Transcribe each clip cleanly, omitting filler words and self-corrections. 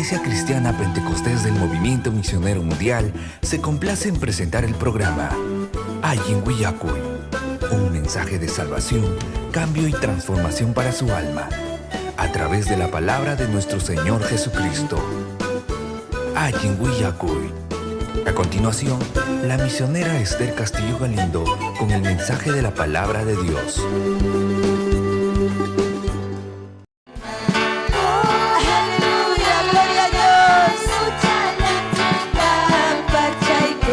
Iglesia Cristiana Pentecostés del Movimiento Misionero Mundial se complace en presentar el programa Allin Willakuy, un mensaje de salvación, cambio y transformación para su alma, a través de la palabra de nuestro Señor Jesucristo. Allin Willakuy. A continuación, la misionera Esther Castillo Galindo con el mensaje de la palabra de Dios. Aleluya, gloria a Dios. Gracias, gracias Dios,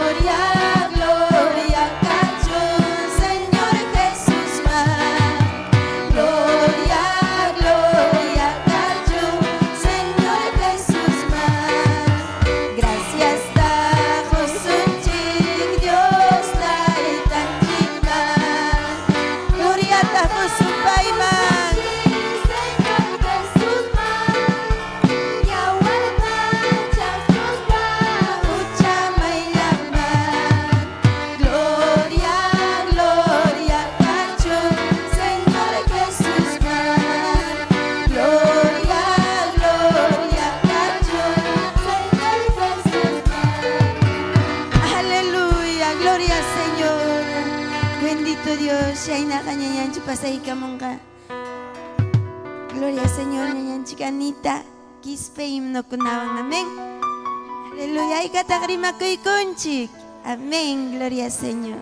Gloria, gloria, Señor Jesús Gloria, gloria, Señor Jesús Gracias, Dios, Gloria, Señor Jesús Gloria, gloria, Señor Jesús Gloria, gloria, Señor Jesús. Aleluya, gloria al Señor. Bendito Dios, Chaynaqa ñañanchik pasaykamunqa. Gloria al Señor, ñañanchik Anita, Quispe himnokunawan, amén. Aleluya, haykataq rimakuykunchik. Amén, gloria al Señor.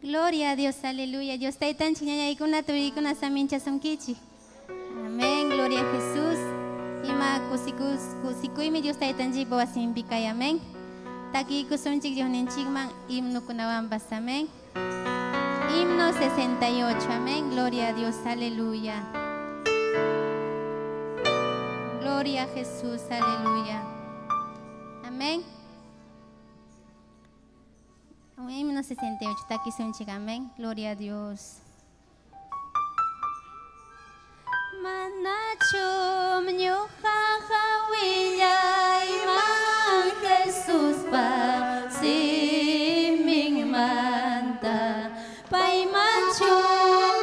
Gloria a Dios, aleluya. Dios taytanchik ñañaykuna turiykuna saminchasunkichik. Amén, gloria a Jesús. Ima kusikus kusikuymi Dios taytanchikpa wasinpi kay, amén. Takiykusunchik Diosninchikman himnokunawanpas, amén. Himno 68, amén. Gloria a Dios, aleluya. Gloria a Jesús, aleluya. Amén. Himno 68, takisunchik, amén. Gloria a Dios. Manachum ñuqaqa willayman Jesuspa siminmanta, paymanchu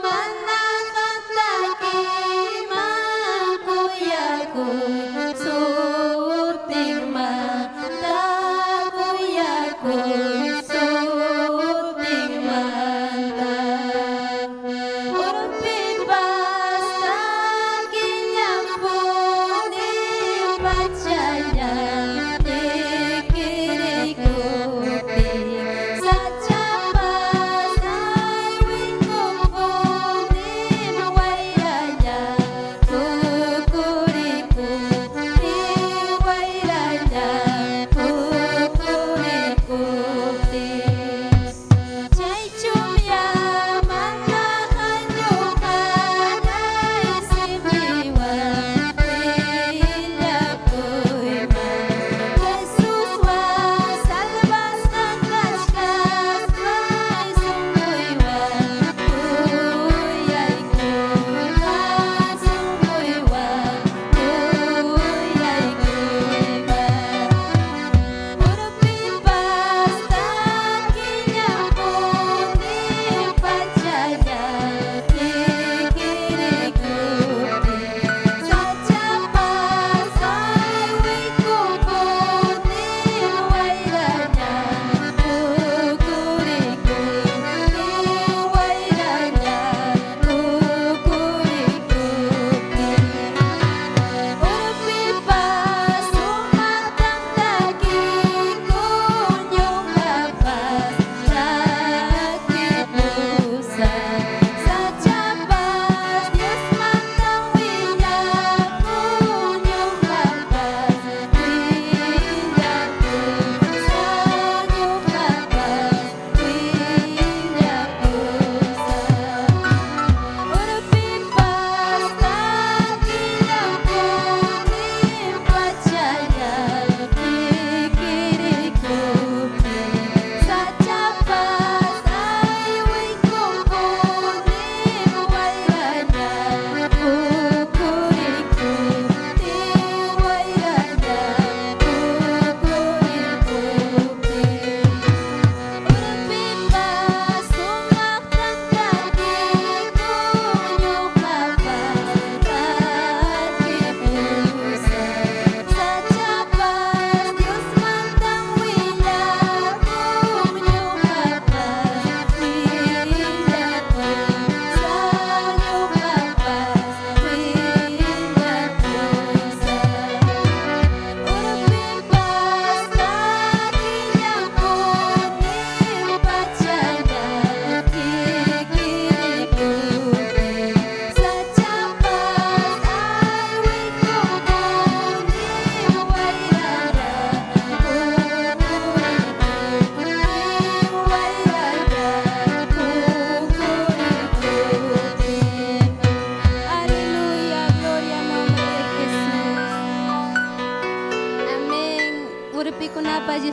manaqa takiyman kuyakuy sutinmanta, kuyakuy sutinmanta. Urpipas takillanpuni pachalla ñiqirikuptin, sachapas aywikupunim wayralla pukurikuptin, wayralla pukurikuptin.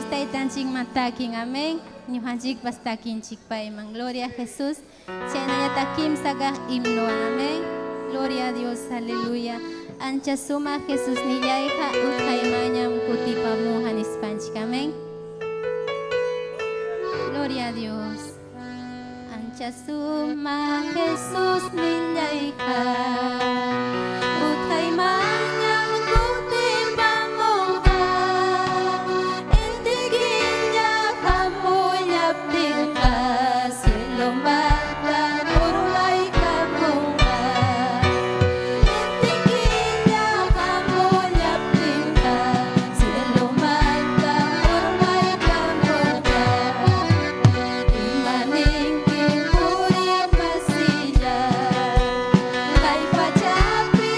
Dios taytanchikman takin, amén. Ñuqanchikpas takinchik payman. Gloria a Jesús. Chaynallataq kimsa kaq himnowan, amén. Gloria a Dios, aleluya. Ancha sumaq Jesusnillayqa utqaymanñam kutipamunqa nispanchik, amén. Gloria a Dios. Ancha sumaq Jesusnillayqa utqaymanñam kutipamunqa. Inti killa hamullaptinqa cielomanta urmaykamunqa. Inti killa hamullaptinqa cielomanta urmaykamunqa. Imaninki puriqmasillay, kay pachapi.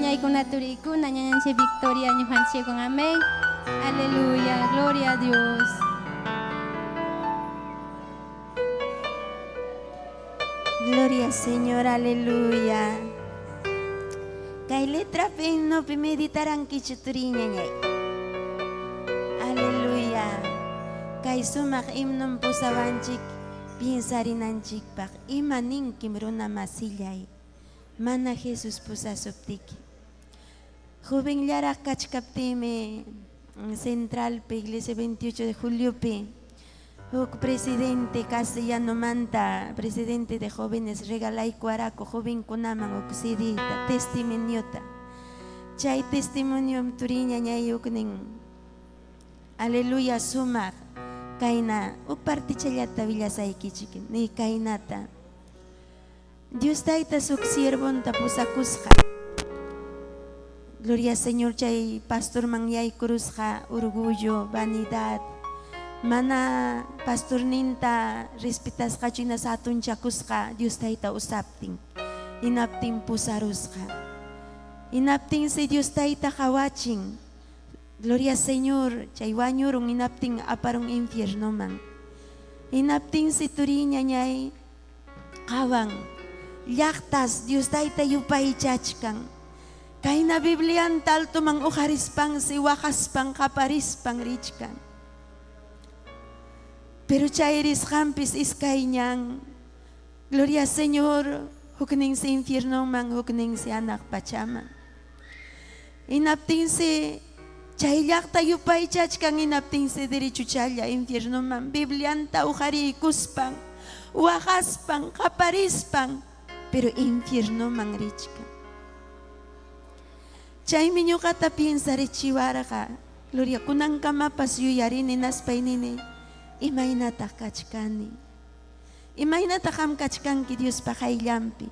ñañaykuna turiykuna ñañanchik Victoria ñuqanchikwan. Amén. Aleluya. Gloria a Dios. Gloria Señor, aleluya. Kay letrapi himnopi meditarankichu turiy ñañay. Aleluya. Kay sumaq himnom pusawanchik piensarinanchikpaq. Ima ninkim runa masillay mana Jesus pusasuptiki. Jovenllaraq kachkaptiymi Centralpi, Iglesia 28 de Juliopi, huk presidente castellanomanta, presidente de jóvenes, regalaykuwaraku jovenkunaman huk CDta, testimoniota. Chay testimoniom turiy ñañay huknin, aleluya, sumaq, kayna, huk partichallata willasaykichik, niy kaynata. Dios Tayta suk siervonta pusakusqa. Gloria Señor chay pastorman yaykurusqa orgullo, vanidad, mana pastorninta respetasqachu hinas hatunchakusqa Dios Tayta usaptin. Hinaptin pusarusqa. Hinaptinsi Dios Tayta qawachin. Gloria Señor chay wañurun hinaptin aparun infiernoman. Hinaptinsi turiy ñañay Qawan, llaqtas Dios Tayta yupaychachkan. Kayna Biblianta altoman uqarispansi waqaspan qaparispan richkan. Pero chay risqanpis iskay ñan. Gloria Señor, hukninsi infiernoman, hukninsi hanaq pachaman. Hinaptinsi chay llaqta yupaychachkan, hinaptinsi derechuchalla infiernoman Biblianta uqariykuspan, waqaspan, qaparispan, pero infiernoman richkan. Chaymi ñuqata piensarichiwarqa, Gloria, kunankamapas yuyarini hinaspay nini, imaynataq kachkani? Imaynataq qam kachkanki Diospa qayllanpi?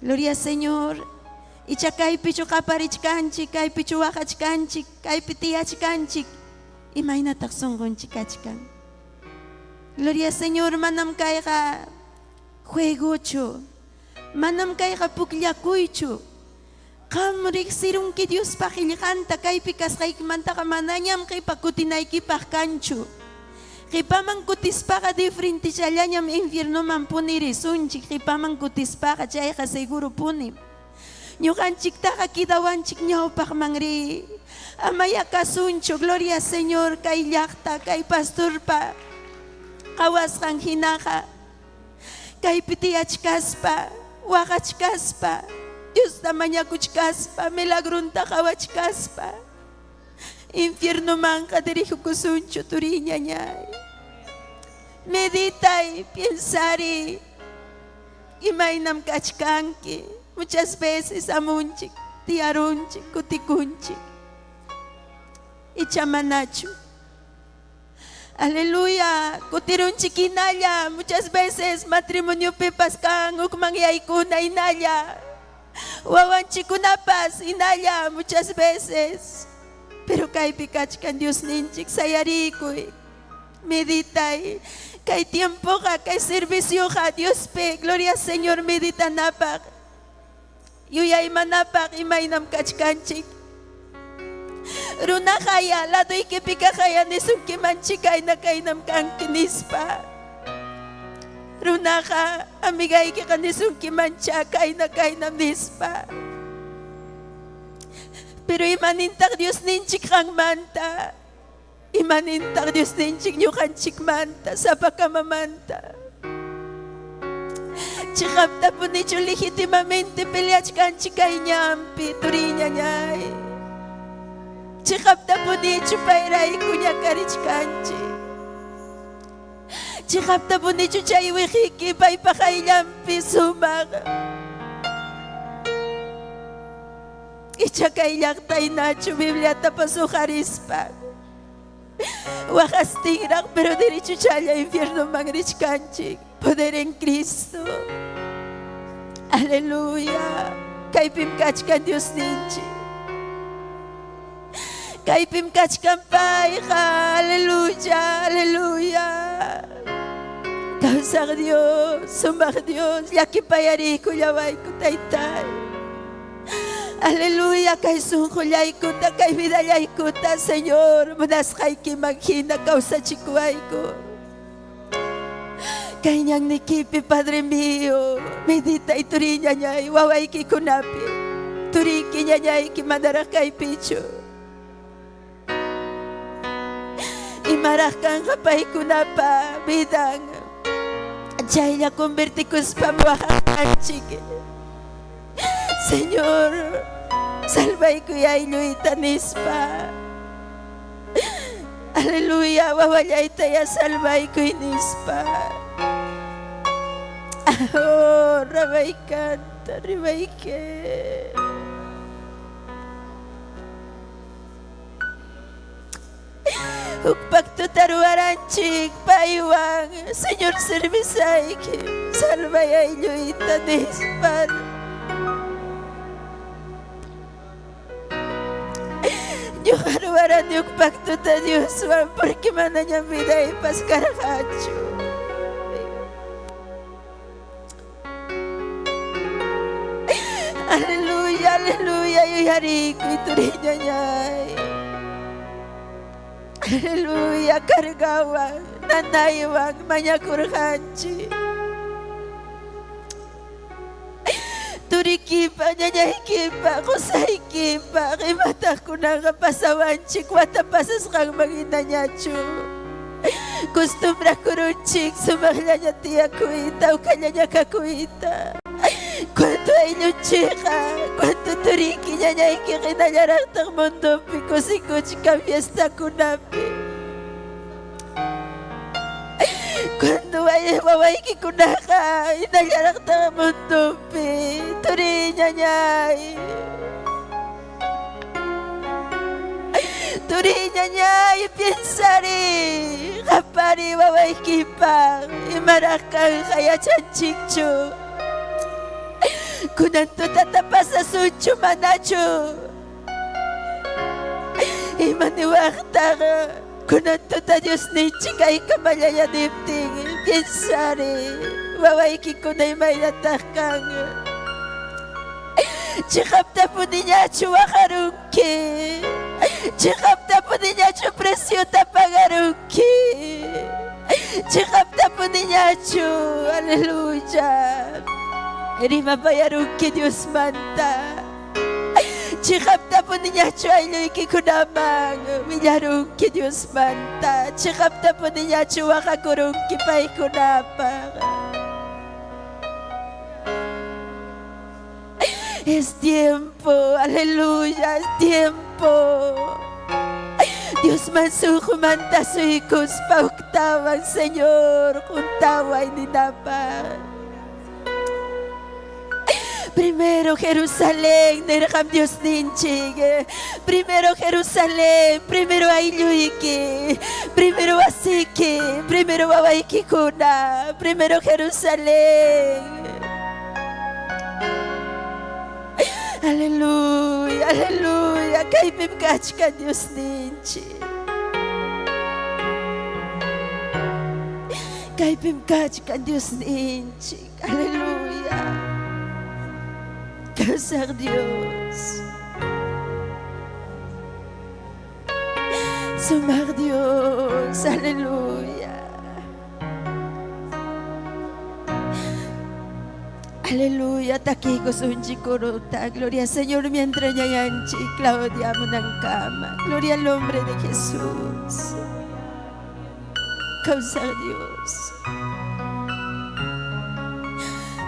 Gloria Señor, icha kaypichu qaparichkanchik, kaypichu waqachkanchik, kaypi tiyachkanchik, imaynataq sunqunchik kachkan? Gloria Señor, manam kayqa juegochu, manam kayqa pukllakuychu. Qam riqsirunki Diospa qillqanta, kaypi kasqaykimantaqa manañam qipa kutinaykipaq kanchu. Qipaman kutispaqa difrintichallañam infiernoman puni risunchik, qipaman kutispaqa chayqa seguropunim. Ñuqanchiktaqa kidawanchik ñawpaqman riy. Amayá kasunchu, gloria Señor, kay llaqta, kay pastorpa qawasqan hinaqa. Kaypi tiyachkaspa, waqachkaspa, Diosta mañakuchkaspa, milagronta qawachkaspa, infiernomanqa dirijukusunchu, turiy ñañay. Meditay, piensariy, imaynam kachkanki. Muchas veces hamunchik, tiyarunchik, kutikunchik. Icha manachu. Aleluya, kutirunchik hinalla, muchas veces matrimoniopipas kan hukman yaykuna hinalla, wawanchikkunapas hinalla muchas veces. Pero kaypi kachkan Diosninchik, sayariykuy, meditay. Kay tiempoqa, kay servicioqa Diospi, gloria Señor, meditanapaq, yuyaymanapaq imaynam kachkanchik. Runaqaya, ladoykipi kaqaya nisunkimanchik kayna kaynam kanki nispa. Runaqa amigaykiqa nisunkimancha kayna kaynam nispa. Pero imanintaq Diosninchik qanmanta? Imanintaq Diosninchik ñuqanchikmanta, sapakamamanta? Chiqaptapunichu legítimamente peleachkanchik kay ñanpi, turiy ñañay? Chiqaptapunichu payrayku ñakarichkanchik? Chiqaptapunichu chay wiqiki paypa qayllanpi sumaq? Icha kay llaqtaynachu Bibliatapas uqarispa waqastinraq, pero derechuchalla infiernoman richkanchik. Poder en Cristo. Aleluya. Kaypim kachkan Diosninchik. Kaypim kachkan payqa. Aleluya, aleluya. Kawsaq Dios, sumaq Dios, llakipayariykullawayku, Taytay. Aleluya, kay sunqullaykuta, kay vidallaykuta, Señor, munasqaykiman hina kawsachikuwayku. Kay ñannikipi, Padre mío, meditay turiy ñañay wawaykikunapi, turiyki ñañayki manaraq kaypichu. Imaraq kanqa paykunapa vidan chaylla convertikuspam waqaqanchik. Señor, salvaykuy aylluyta nispa. Aleluya, wawallayta ya salvaykuy nispa. Oh, rabaykanta, ribayke. Huk pactota ruwaranchik paywan, Señor servisayki, salvay aylluyta nispa. Ñuqa ruwarani huk pactota Dioswan porque manañam vidaypas karqachu. Aleluya, aleluya, yuyarikuy turiñañay. Aleluya, cargawan, nanaywan mañakurqanchik. Turikipa, ñañaykipa, qusaykipa, imataq kunanqa pasawanchik wata pasasqanman hinañachu. Costumbrakurunchik sumaqllaña tiyakuyta, ukallaña kakuyta. Cuánto ayllunchikqa, cuánto turiyki, ñañayki hinallaraqtaq mundopi kusikuchkan fiestakunapi. Cuando wawaykikunaqa hinallaraqtaq mundopi turiy, ñañay. Turiy, ñañay, piensariy, qapariy wawaykipaq, imaraq kanqa yachanchikchu. Kunan tutata pasasunchu manachu. Ima niwaqtaq kunan tuta Diosninchik aykamallaya niptin, piensariy, wawaykikuna imaynataq kan. Chiqaptapuniñachu waqarunki, chiqaptapuniñachu preciota pagarunki, chiqaptapuniñachu, aleluya, rimapayarunki Diosmanta. Chiqaptapuniñachu aylluykikunaman willarunki Diosmanta, chiqaptapuniñachu waqakurunki paykunapaq. Es tiempo, aleluya, es tiempo. Diosman sunqumanta suykuspa huktawan, Señor, juntaway ninapaq. Primero Jerusalén, nirqam Diosninchik. Primero Jerusalén, primero aylluyki, primero wasiki, primero wawaykikuna, primero Jerusalén. Aleluya, aleluya, kaypim kachkan Diosninchik. Kaypim kachkan Diosninchik. Aleluya. Kawsaq Dios. Sumaq Dios. Aleluya. Aleluya. Takiykusunchik corota. Gloria al Señor mientras ñañanchik Claudia munankama. Gloria al nombre de Jesús. Kawsaq Dios.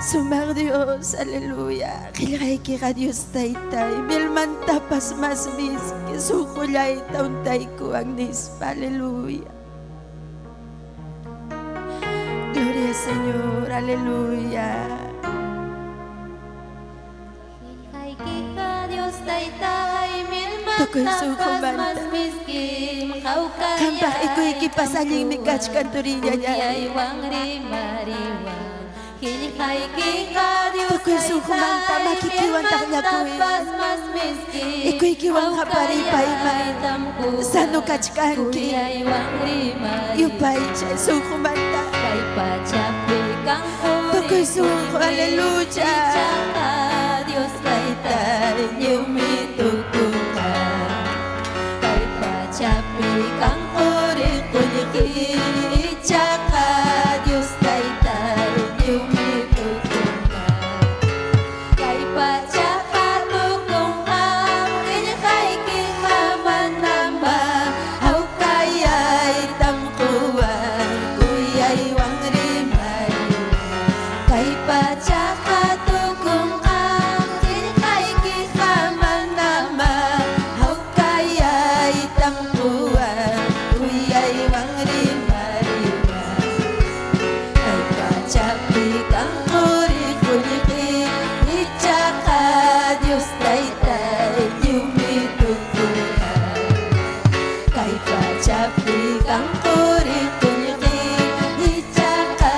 Sumaq Dios, aleluya. Qillqaykiqa Dios Taytay, mielmantapas mas miski sunqullayta untaykuwan nispa, aleluya. Gloria Señor, aleluya. Qillqaykiqa Dios Taytay, Tukuy mielmantapas sunqumanta. mas miskim Qampaq ikuykipas allinmi kachkan turiñañay. Kuyaywan rimariwan Qillqaykiqa Dios Tukuy sunqumanta Taytay, makikiwan taqllakuy. mielmantapas mas miskim Ikuykiwan qapariy payman. Sano kachkanki. Kuyaywan rimariwan Yupaychay sunqumanta. Kay pachapi kan Tukuy sunqu, aleluya. Ichaqa Dios Taytay. Taytay lliwmi tukunqa. Kay pachapi kan quri qullqi ichaqa Dios Taytay lliwmi tukunqa. Kay pachaqa tukunqam qillqaykiqa manamá hawkayaytam quwan kuyaywan rimay. Kay pachaqa tukunqam qillqaykiqa manamá hawkayaytam quwan kuyaywan rimariwan. Kay pachapi kan quri qullqi ichaqa Dios Taytay lliwmi tukunqa. Kay pachapi kan quri qullqi ichaqa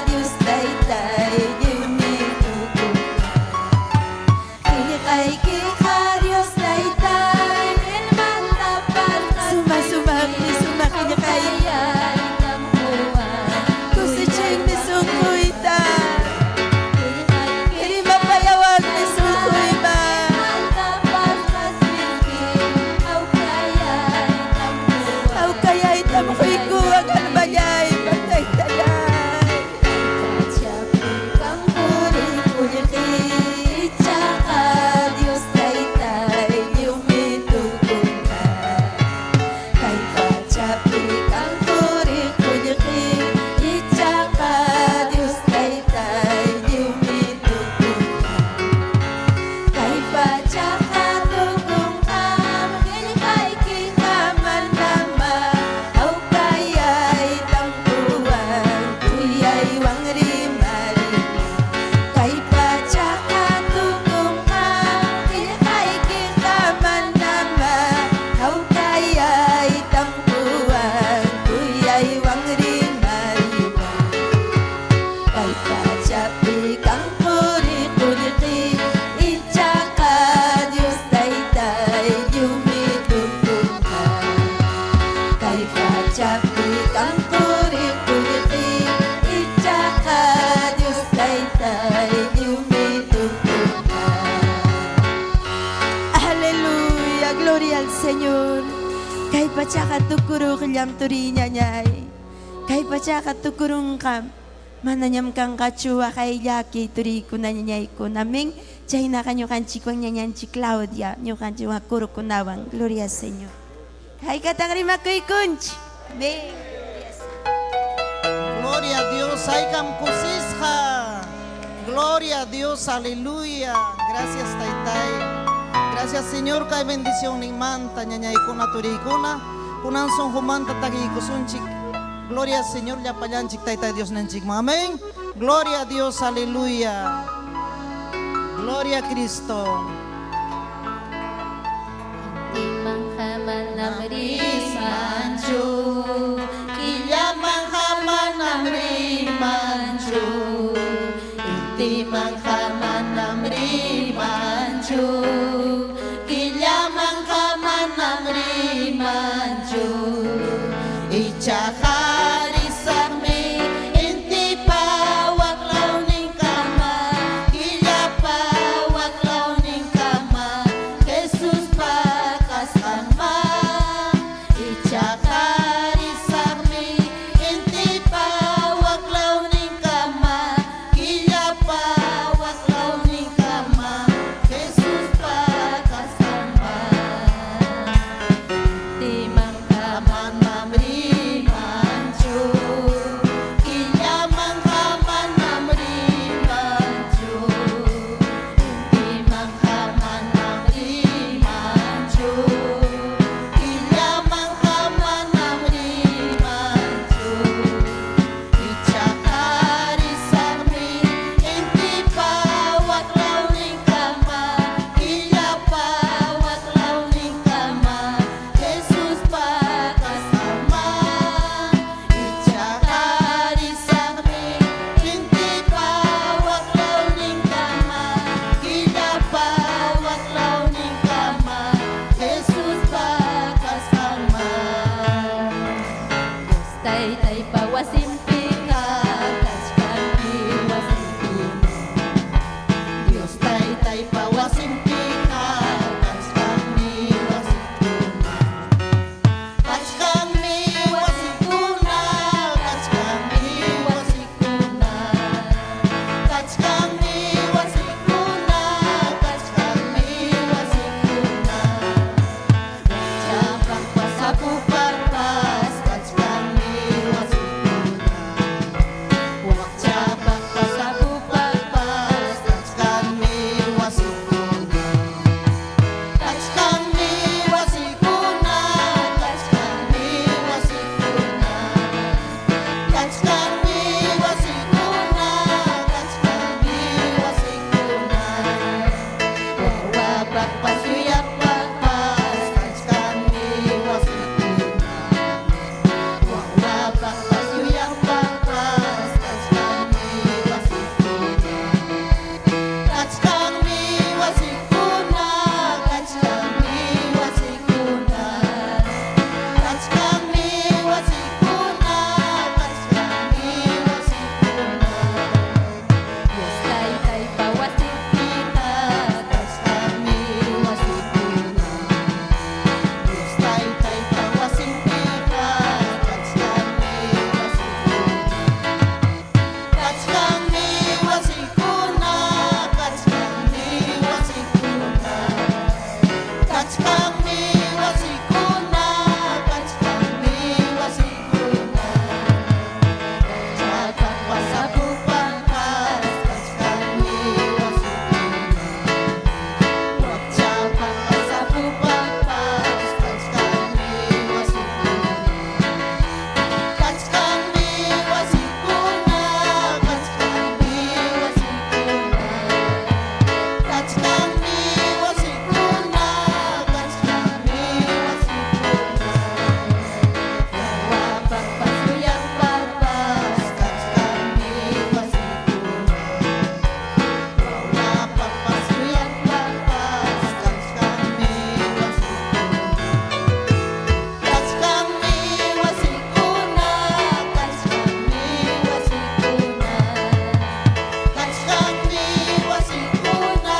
Dios Taytay lliwmi tukunqa. Qillqaykiqa Dios Taytay Suma sumaqmi sumaq qillqay. Kusichinmi sunquyta. Rimapayawanmi sunquyman. Hawkayaytam quykuwan almallayman Taytallay. Ichaqa Dios Taytay lliwmi tukunqa. Kay pachapi kan quri qullqi ichaqa Dios Taytay lliwmi tukunqa. Kay pachaqa tukunqam qillqaykiqa manamá hawkayaytam quwan kuyaywan rimariwan. Kay pachaqa tukunqam qillqaykiqa manamá hawkayaytam quwan kuyaywan rimariwan. Kay pachapi kan quri qullqi ichaqa Dios Taytay lliwmi tukunqa. Kay pachapi kan quri qullqi ichaqa Dios Taytay lliwmi tukunqa. Aleluya, gloria al Señor. Kay pachaqa tukuruqllam turiñañay. Kay pachaqa tukurunqam. Manañam kanqachu waqay llaki turiykuna ñañaykuna. Amén. Chaynaqa ñuqanchikwan ñañanchik Claudia, ñuqanchikwan kurukunawan. Gloria al Señor. Haykataq rimakuykunchik. Amén. Gloria a Dios, haykam kusisqa. Gloria a Dios, aleluya. Gracias, Taytay. Gracias, Señor, kay bendición ninmanta, ñañaykuna, turiykuna. Kunan sunqumanta takiykusunchik. Gloria al Señor, llapallanchik, Taytay Dios ninchikman. Amén. Gloria a Dios, aleluya. Gloria a Cristo. Manchu, Killaman hamanam rimanchu, intiman hamanam rimanchu, killaman hamanam rimanchu. Ichaqa risaqmi intipa waklawninkama, killapa waklawninkama. Wawapaqpas yuyaqpaqpas kachkanmi wasikuna. Wawapaqpas yuyaqpaqpas kachkanmi wasikuna. Kachkanmi wasikuna, kachkanmi wasikuna. Kachkanmi wasikuna, kachkanmi wasikuna. Dios taytaypa wasinpiqa Kachkanmi wasikuna. Dios taytaypa wasinpiqa kachkanmi wasikuna. Kachkanmi wasikuna, kachkanmi wasikuna. Kachkanmi wasikuna, kachkanmi wasikuna. Chakaq pasapupanpas kachkanmi wasikuna. Wakchapaq pasapupanpas kachkanmi wasikuna. Kachkanmi wasikuna, kachkanmi wasikuna. Kachkanmi wasikuna, kachkanmi wasikuna. Wawapaqpas yuyaqpaqpas kachkanmi wasikuna. Wawapaqpas yuyaqpaqpas kachkanmi wasikuna. Kachkanmi wasikuna, kachkanmi wasikuna. Kachkanmi wasikuna,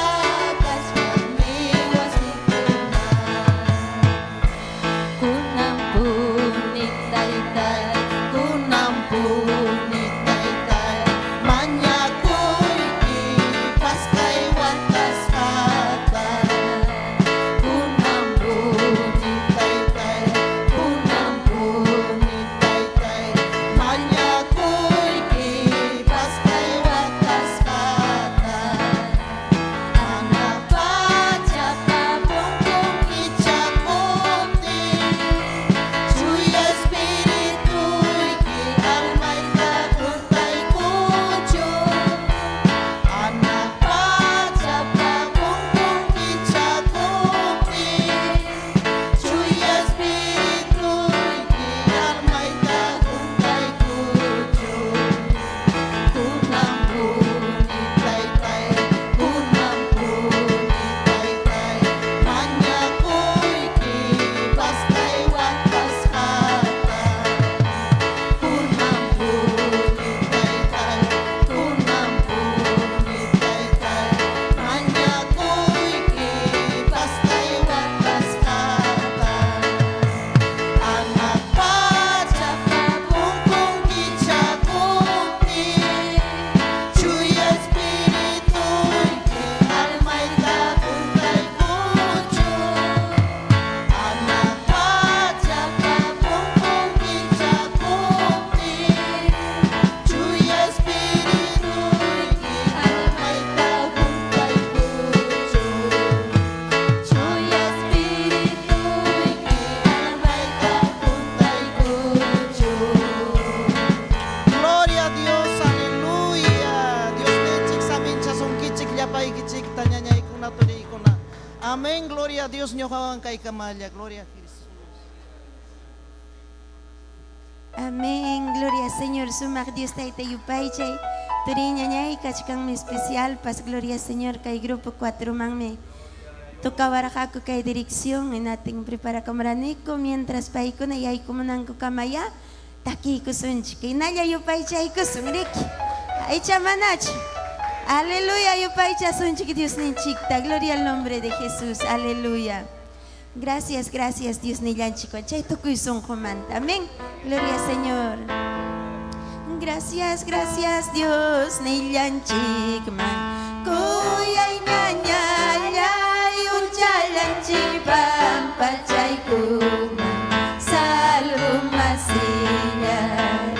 kachkanmi wasikuna. Kunan puni taytay, Kunan puni taytay, mañakuyki paskay watasqata. Kunan puni Taytay, kunan puni taytay, mañakuyki paskay watasqata. Ana pachapa punkun Kichakuptin, Chuya Espirituyki almayta huntaykuchun. Ana pachapa punkun kichakuptin, Chuya Espirituyki almayta huntaykuchun. Kunan puni Taytay, kunan puni taytay, mañakuyki paskay watasqata. Kunan puni Taytay, kunan puni taytay, mañakuyki paskay watasqata. Ana pachapa punkun kichakuptin, Chuya Espirituyki almayta huntaykuchun. Ana pachapa punkun kichakuptin, Chuya Espirituyki almayta huntaykuchun. Chuya Espirituyki almayta huntaykuchun. Gloria a Dios, aleluya. Diosninchik saminchasunkichik llapaykichikta ñañaykuna turiykuna. Amén, gloria a Dios, ñuqawan kaykamalla. Gloria a Jesús. Amén, gloria al Señor, sumaq Dios tayta yupaychay. Turi ñañay kachkanmi especial, pas gloria al Señor, kay grupo 4 manmi. Tokawaraqaku kay dirección inatin preparakamraniku mientras paykuna yaykumunanku kamaya takiykusunchik. Hinalla yupaychaykusun riki. Aycha manachu. Aleluya, yupaychasunchik Diosninchikta. Gloria al nombre de Jesús. Aleluya. Gracias, gracias Dios nillanchik. Chay tukuy sunqumanta. Amén. Gloria al Señor. Gracias, gracias Dios nillanchikman. Kuyay ñañallay uchallanchik pampachaykuman. Salvo masillay.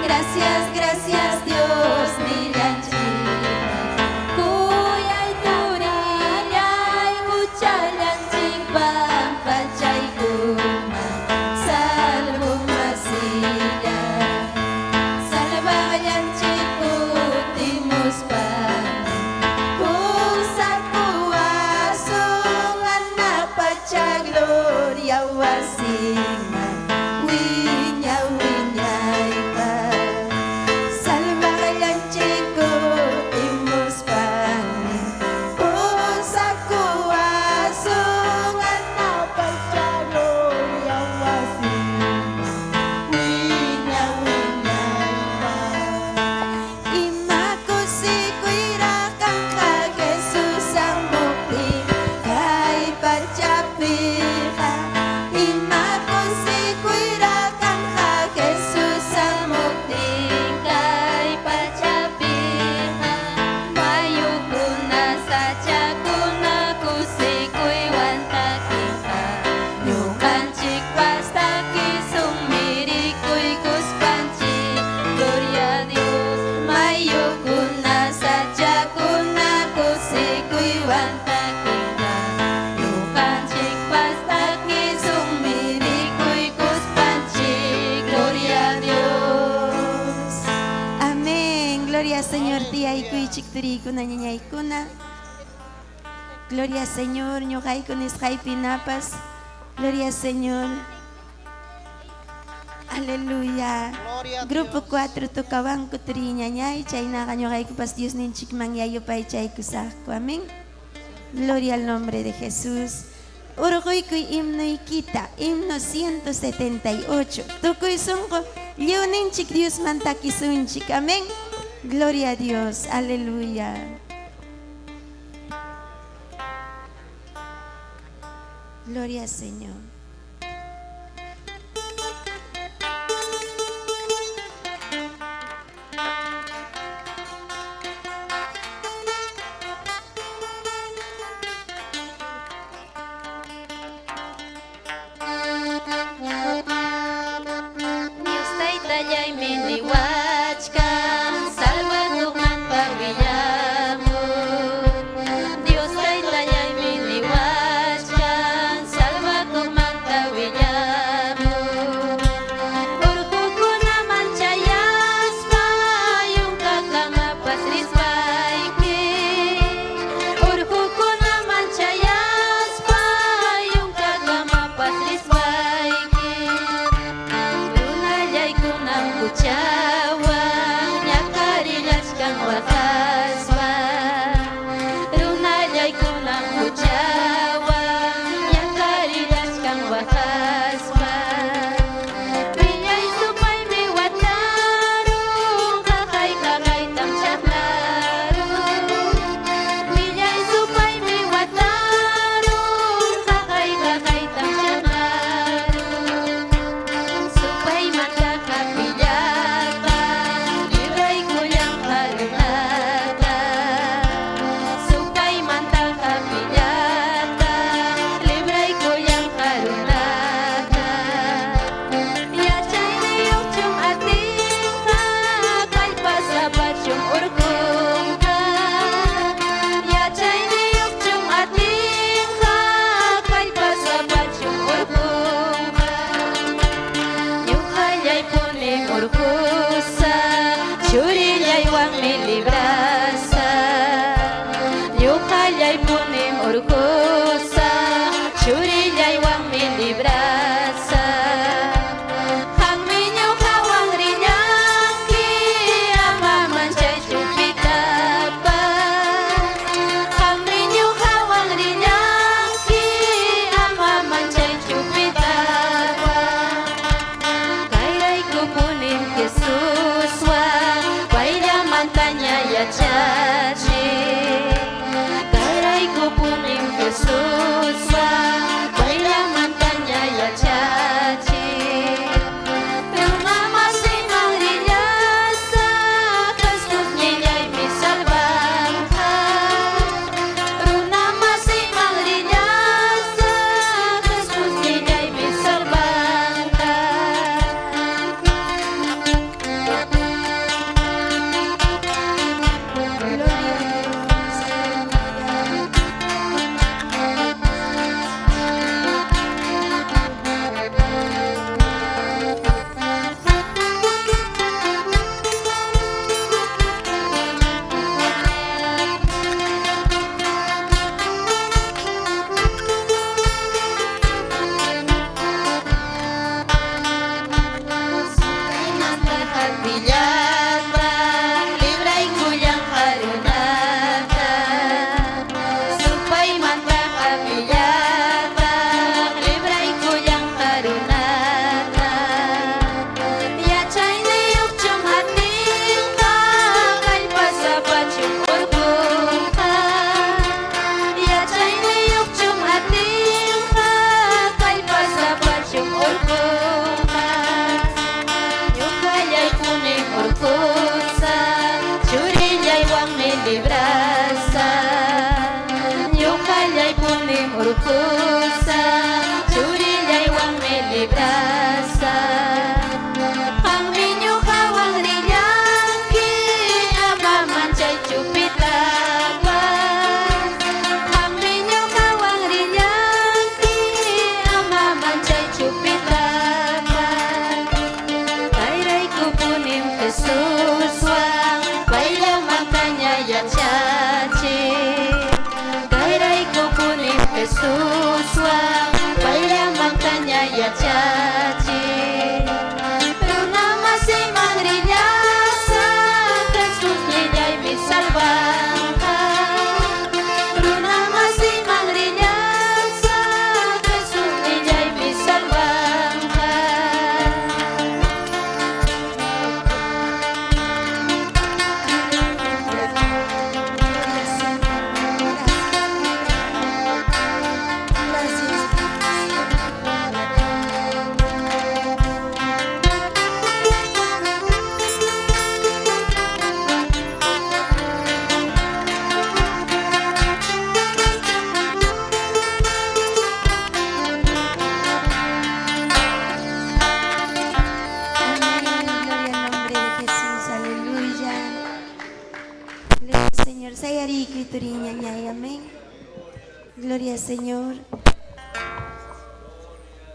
Gracias, gracias Dios nillanchikman. Kuyay turillay huchallanchik pampachaykuman salvo masillay. Salvawanchik kutimuspa. turiykuna ñañaykuna. Gloria Señor, ñuqayku nisqaypi napas. Gloria Señor. Aleluya. Gloria a Grupo Dios. 4 tocabanku turiy ñañay, chaynaqa ñuqaykupas Diosninchikman yayupaychaykusaqku. Amén. Gloria al nombre de Jesús. Urquykuy himnuykita, himno 178. Tukuy sunqu lliwninchik Diosman takisunchik. Amén. Gloria a Dios. Aleluya. Gloria al Señor. Dios taytallaymi niwachkan, salvakuqmanpa willamuy. Dios taytallaymi niwachkan, salvakuqmanpa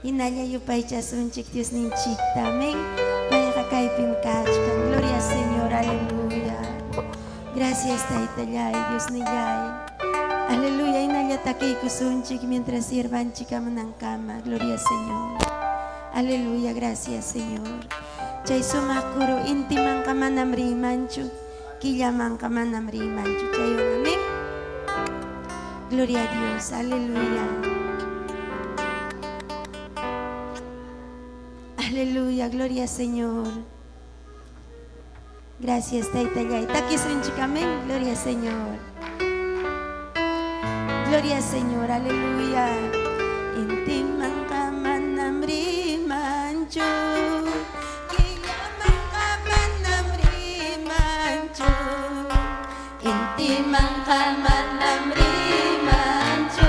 Hinalla yupaychasunchik Diosninchikta. Amén. Payqa kaypim kachkan. Gloria al Señor. Aleluya. Gracias Taytallay, Diosnillay. Aleluya. Hinalla takiykusunchik mientras siervanchik amunankama. Gloria al Señor. Aleluya. Gracias Señor. Chay sumaq kuru intimanqa manam riymanchu, killamanqa manam riymanchu. Chaywan amén. Gloria a Dios. Aleluya. Aleluya. Gloria al Señor. Gracias, Taytallay. Takisunchik, amén. Gloria al Señor. Gloria al Señor. Aleluya. Intimanqa manam riymanchu. Killamanqa manam riymanchu. Intimanqa manam riymanchu.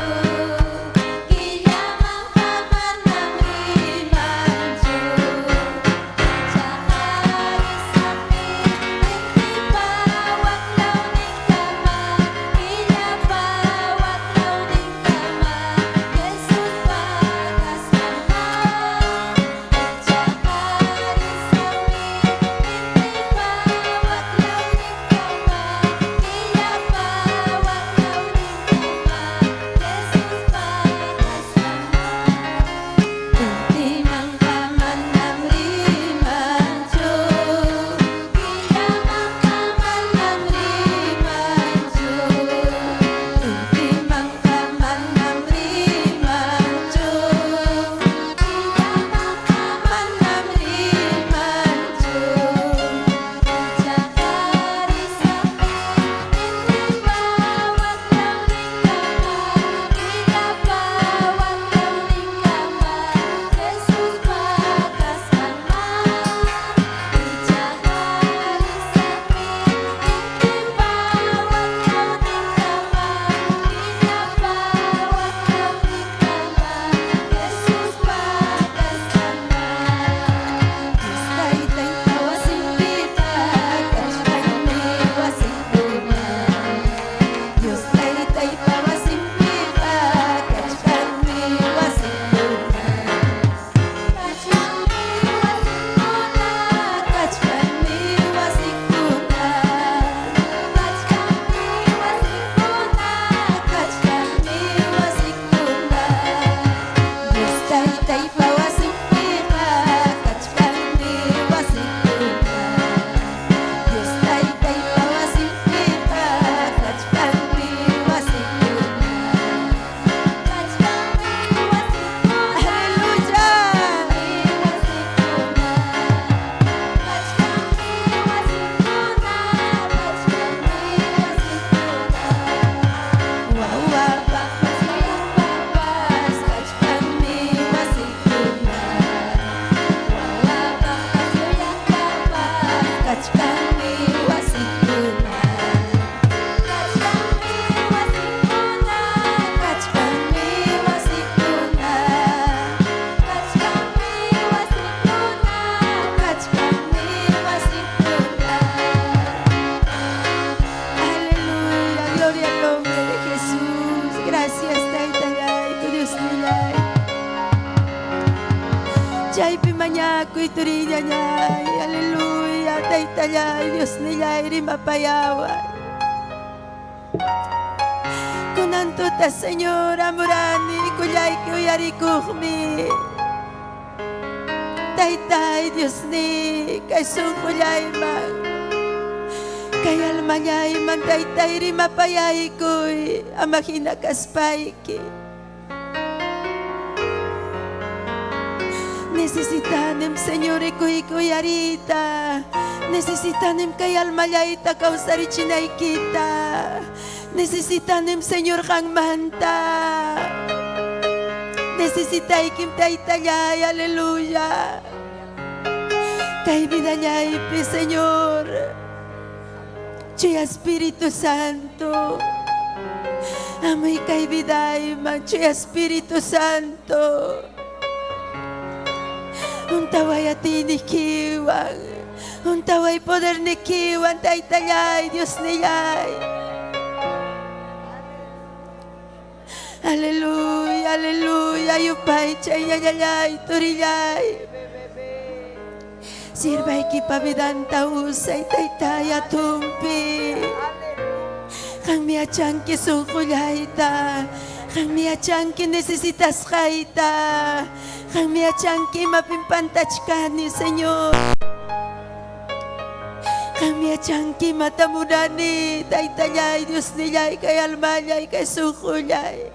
Killamanqa manam riymanchu. Ichaqa risaqmi intipa waklawninkama, killapa waklawninkama, Jesuspa kasqanman. Ichaqa risaqmi intipa waklawninkama, killapa waklawninkama, Jesuspa kasqanman. Intimanqa manam riymanchu, killamanqa manam riymanchu. Intimanqa manam riymanchu, killamanqa manam riymanchu. Ichaqa risaqmi intipa waklawninkama, killapa waklawninkama, Jesuspa kasqanman. Ichaqa risaqmi intipa waklawninkama, killapa waklawninkama, Jesuspa kasqanman. Dios Taytaypa wasinpiqa kachkanmi wasikuna. Dios Taytaypa wasinpiqa kachkanmi wasikuna. Kachkanmi wasikuna, kachkanmi wasikuna. Kachkanmi wasikuna, kachkanmi wasikuna. Dios Taytaypa wasinpiqa kachkanmi wasikuna. Dios Taytaypa wasinpiqa kachkanmi wasikuna. Kachkanmi wasikuna. Aleluya. Wasikuna. Kachkanmi wasikuna, kachkanmi wasikuna. Wawapaqpas yuyaqpapas kachkanmi wasikuna. Wawapaqpas yuyaqpapas kachkanmi wasikuna. Kachkanmi wasikuna, kachkanmi wasikuna. Kachkanmi wasikuna, kachkanmi wasikuna. Aleluya, gloria al nombre de Jesús. Gracias, Taytallay, Diosnillay. Chaypi mañakuy turiñañay. Aleluya, Taytallay, Diosnillay, rimapayaway. Kunan tuta, Señor, hamurani, kullayki uyarikuqmi. Taytay, Diosni, kay sunqullayman. Kay almallayman, Taytay, rimapayaykuy, ama hina kaspayki. Necesitanim, Señor, ikuyki uyariyta. Necesitanim kay almallayta kawsarichinaykita. Necesitanim, Señor, qanmanta. Necesitaykim, Taytallay, aleluya. Kay vidallaypi, Señor. Chuya Espíritu Santo. Hamuy kay vidayman, Chuya Espíritu Santo. Huntaway atiynikiwan. Huntaway podernikiwan, Taytallay, Diosnillay. Aleluya, aleluya, yupaychay ñañallay, turillay. Sirvaykipa vidanta usay, taytay, atumpi. Qanmi yachanki sunqullayta. Qanmi yachanki necesitasqayta. Qanmi yachanki imapim pantachkani, Señor. Qanmi yachanki imata munani, Taytallay, Diosnillay, kay almallay, kay sunqullay.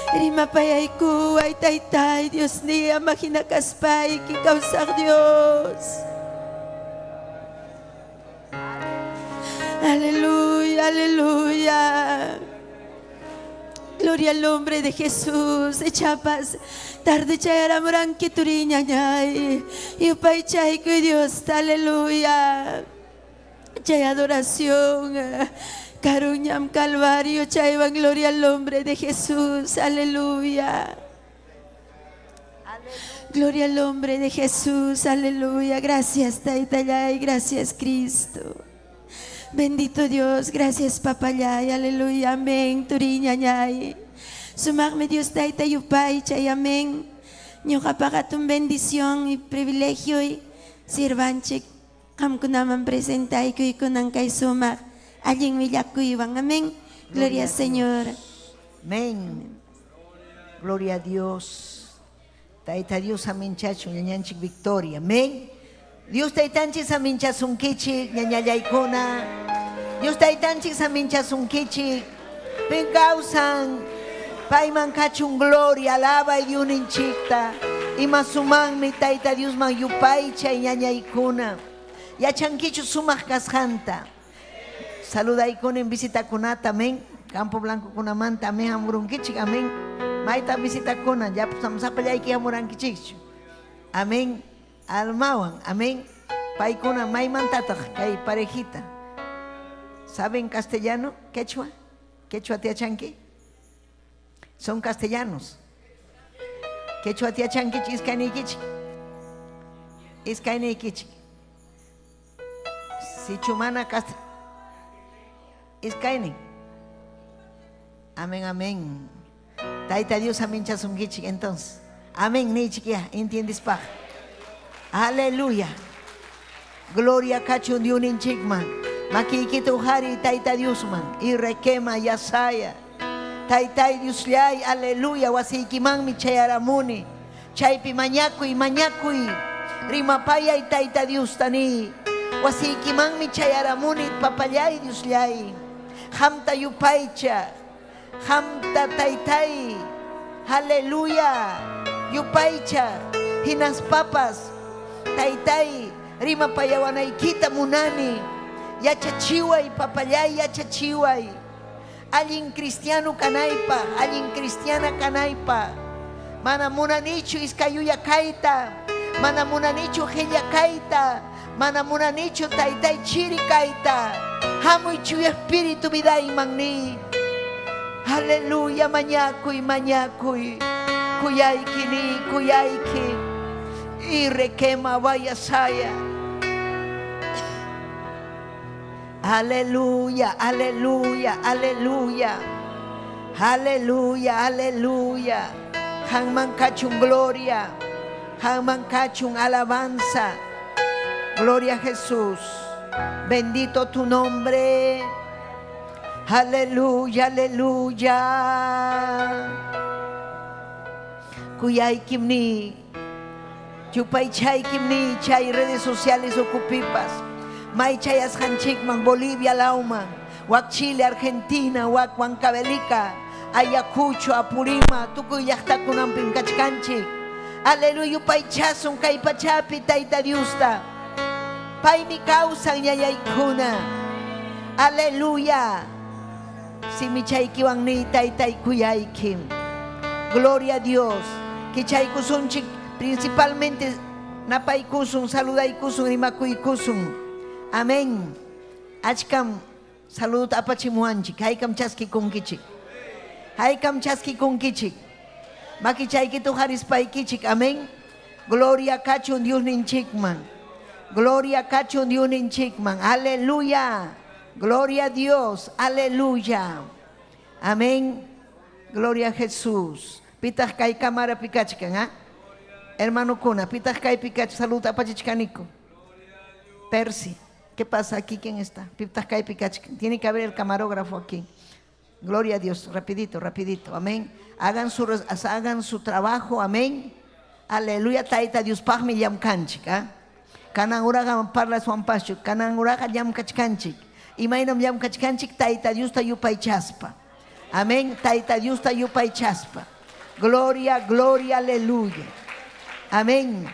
Rimapayaykuway, Taytay, Diosniy, ama hina kaspayki, kawsaq Dios. Aleluya, aleluya. Gloria al nombre de Jesús. Echapas tarde chayaramuranki turiñañay. Yupaychaykuy Dios. Aleluya. Chay adoración. Karuñam Calvario. Chaywan gloria al nombre de Jesús. Aleluya. Gloria al nombre de Jesús. Aleluya. Gracias, Taytallay. Gracias, Cristo. Bendito Dios. Gracias, Papallay. Aleluya. Amén. Turiñañay. Sumaqmi Dios Tayta yupaychay. Amén. Ñuqapaq hatun bendición y privilegio y sirvanchik qamkunaman presentaykuy kunan kay sumaq allin willakuywan. Amén. Gloria al Señor. Amén. Gloria a Dios. Tayta Dios aminchachun ñañanchik Victoria. Amén. Dios taytanchik saminchasunkichik ñañallaykuna. Dios taytanchik saminchasunkichik. Pin kawsan. Payman kachun gloria, alabay Diosninchikta. Ima sumanmi Tayta Diosman yupaychay ñañaykuna. Yachankichu sumaq kasqanta. Saludaykunin visitakunata, amén. Campo Blanco kunamanta, amén, hamurunkichik, amén. Mayta visitakuna, llapa sapallayki hamurankichikchu. Amén. Almawan, amén. Paykuna maymantataq kay parejita. ¿Saben castellano? ¿Quechua? ¿Quechua yachanki? Son castellanos. Quechua yachankichik iskayniykichik. Iskayniykichik. Sichu mana cast iskaynin. Amén, amén. Tayta Dios aminchasunkichik entonces. Amén, niychik ya, entiendes pa. Aleluya. Gloria kachun Diosninchikman. Makiykita uhari Tayta Diosman. Y requema yasaya. Taytay Diosllay, aleluya, wasiykimanmi chayaramuni. Chaypi mañakuy, mañakuy. Rimapayay Tayta Dios tani. Wasiykimanmi chayaramuni, papallay Diosllay. Qamta yupaycha. Qamta taytay. Aleluya. Yupaycha. Hinaspapas. Taytay, rimapayawanaykita munani. Yachachiway, papallay, yachachiway. Allin cristiano kanaypaq, allin cristiana kanaypaq. Mana munanichu iskayuya kayta, mana munanichu qilla kayta, mana munanichu taytay chiri kayta. Hamuy chuya espíritu vidayman ni. Aleluya, mañakuy, mañakuy. Kuyayki ni, kuyayki. Y requema vaya saya. Aleluya, aleluya, aleluya. Aleluya, aleluya. Qamman kachun gloria. Qamman kachun alabanza. Gloria a Jesús. Bendito tu nombre. Aleluya, aleluya. Kuyaykim ni. Yupaychaykim ni chay redes sociales ukupipas. May chayasqanchikman Bolivia lawman, wak Chile, Argentina, wak Huancavelica, Ayacucho, Apurima, tukuy llaqtakunanpim kachkanchik. Aleluya, yupaychasun kay pachapi Tayta Diosta. Paymi kawsan ñañaykuna. Aleluya. Simichaykiwan ni taytay kuyaykim. Gloria a Dios. Kichaykusunchik principalmente napaykusun, saludaykusun, rimakuykusun. Amén. Achkam saludota apachimuwanchik. Haykam chaskikunkichik. Haykam chaskikunkichik. Makichaykita harispaykichik. Amén. Gloria kachun Diosninchikman. Gloria kachun Diosninchikman. Aleluya. Gloria a Dios. Aleluya. Amén. Gloria a Jesús. Pitaq kay cámarapi kachkan, ah? Hermanokuna, pitaq kaypi kachkan, salud apachichkaniku. Percy, ¿qué pasa aquí? ¿Quién está? Pitaq kaypi kachkan. Tiene que haber el camarógrafo aquí. Gloria a Dios, rapidito, rapidito, amén. Hagan su, hagan su trabajo, amén. Aleluya, Tayta Diospaqmi llamkanchik, ah. Kanan uraqa parlaswanpaschu, kanan uraqa llamkachkanchik. Imaynam llamkachkanchik Tayta Diosta yupaychaspa. Amén, Tayta Diosta yupaychaspa. Gloria, gloria, aleluya. Amén.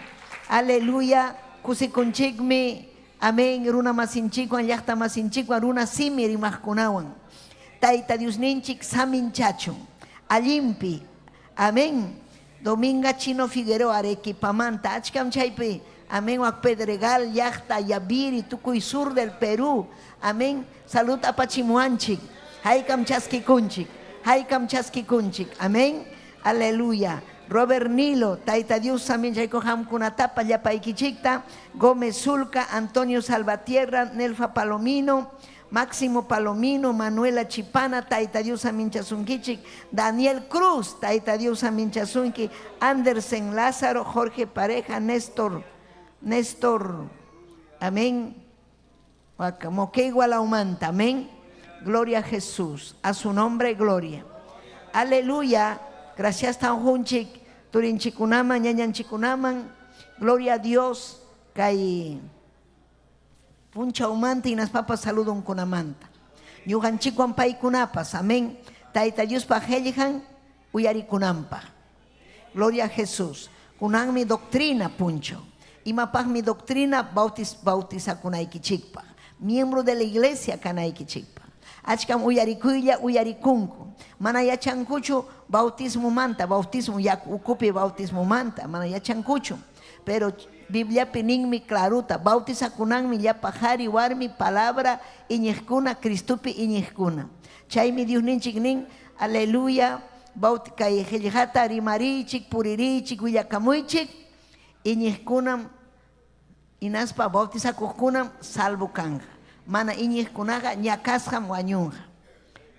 Aleluya. Kusikunchikmi. Amén. Runa masinchikwan, llaqta masinchikwan, runa simi rimaqkunawan. Tayta Diosninchik saminchachun. Allinpi. Amén. Dominga Chino Figueroa Arequipamanta. Achkam chaypi. Amén. Wak Pedregal, llaqta, Ayaviri, tukuy sur del Perú. Amén. Salud apachimuanchik. Haykam chaskikunchik. Haykam chaskikunchik. Amén. Aleluya. Robert Nilo, Tayta Dios saminchayku qamkunatapa llapaykichikta. Gómez Zulca, Antonio Salvatierra, Nelfa Palomino, Máximo Palomino, Manuela Chipana, Tayta Dios saminchasunkichik. Daniel Cruz, Tayta Dios saminchasunki. Andersen Lázaro, Jorge Pareja, Néstor, Néstor, amén. Moquegua Laumanta, amén. Gloria a Jesús, a su nombre gloria. Aleluya. Gracias tanjunchik, turinchikunaman, ñañanchikunaman. Gloria a Dios. Kay punchawmanta hinaspapas saludunkunamanta. Ñuqanchikwan paykunapas, amén. Tayta Diospa qillqan uyarikunanpaq. Gloria a Jesús. Kunanmi doctrina punchaw. Imapaqmi doctrina? Bautiz, bautizakunaykichikpaq. Miembro de la iglesia kanaykichikpaq. Achkam uyarikuylla uyarikunku. Mana yachankuchu bautismomanta, bautismo yaku ukupi bautismomanta, mana yachankuchu. Pero Bibliapi ninmi claruta, bautizakunanmi llapa qhari warmi palabra iñiqkuna, Cristopi iñiqkuna. Chaymi Diosninchik nin, aleluya, kay qillqata rimariychik, puririychik, willakamuychik, iñiqkunam hinaspa bautizakuqkunam salvo kanqa. Mana iñiqkunaqa ñakasqam wañunqa.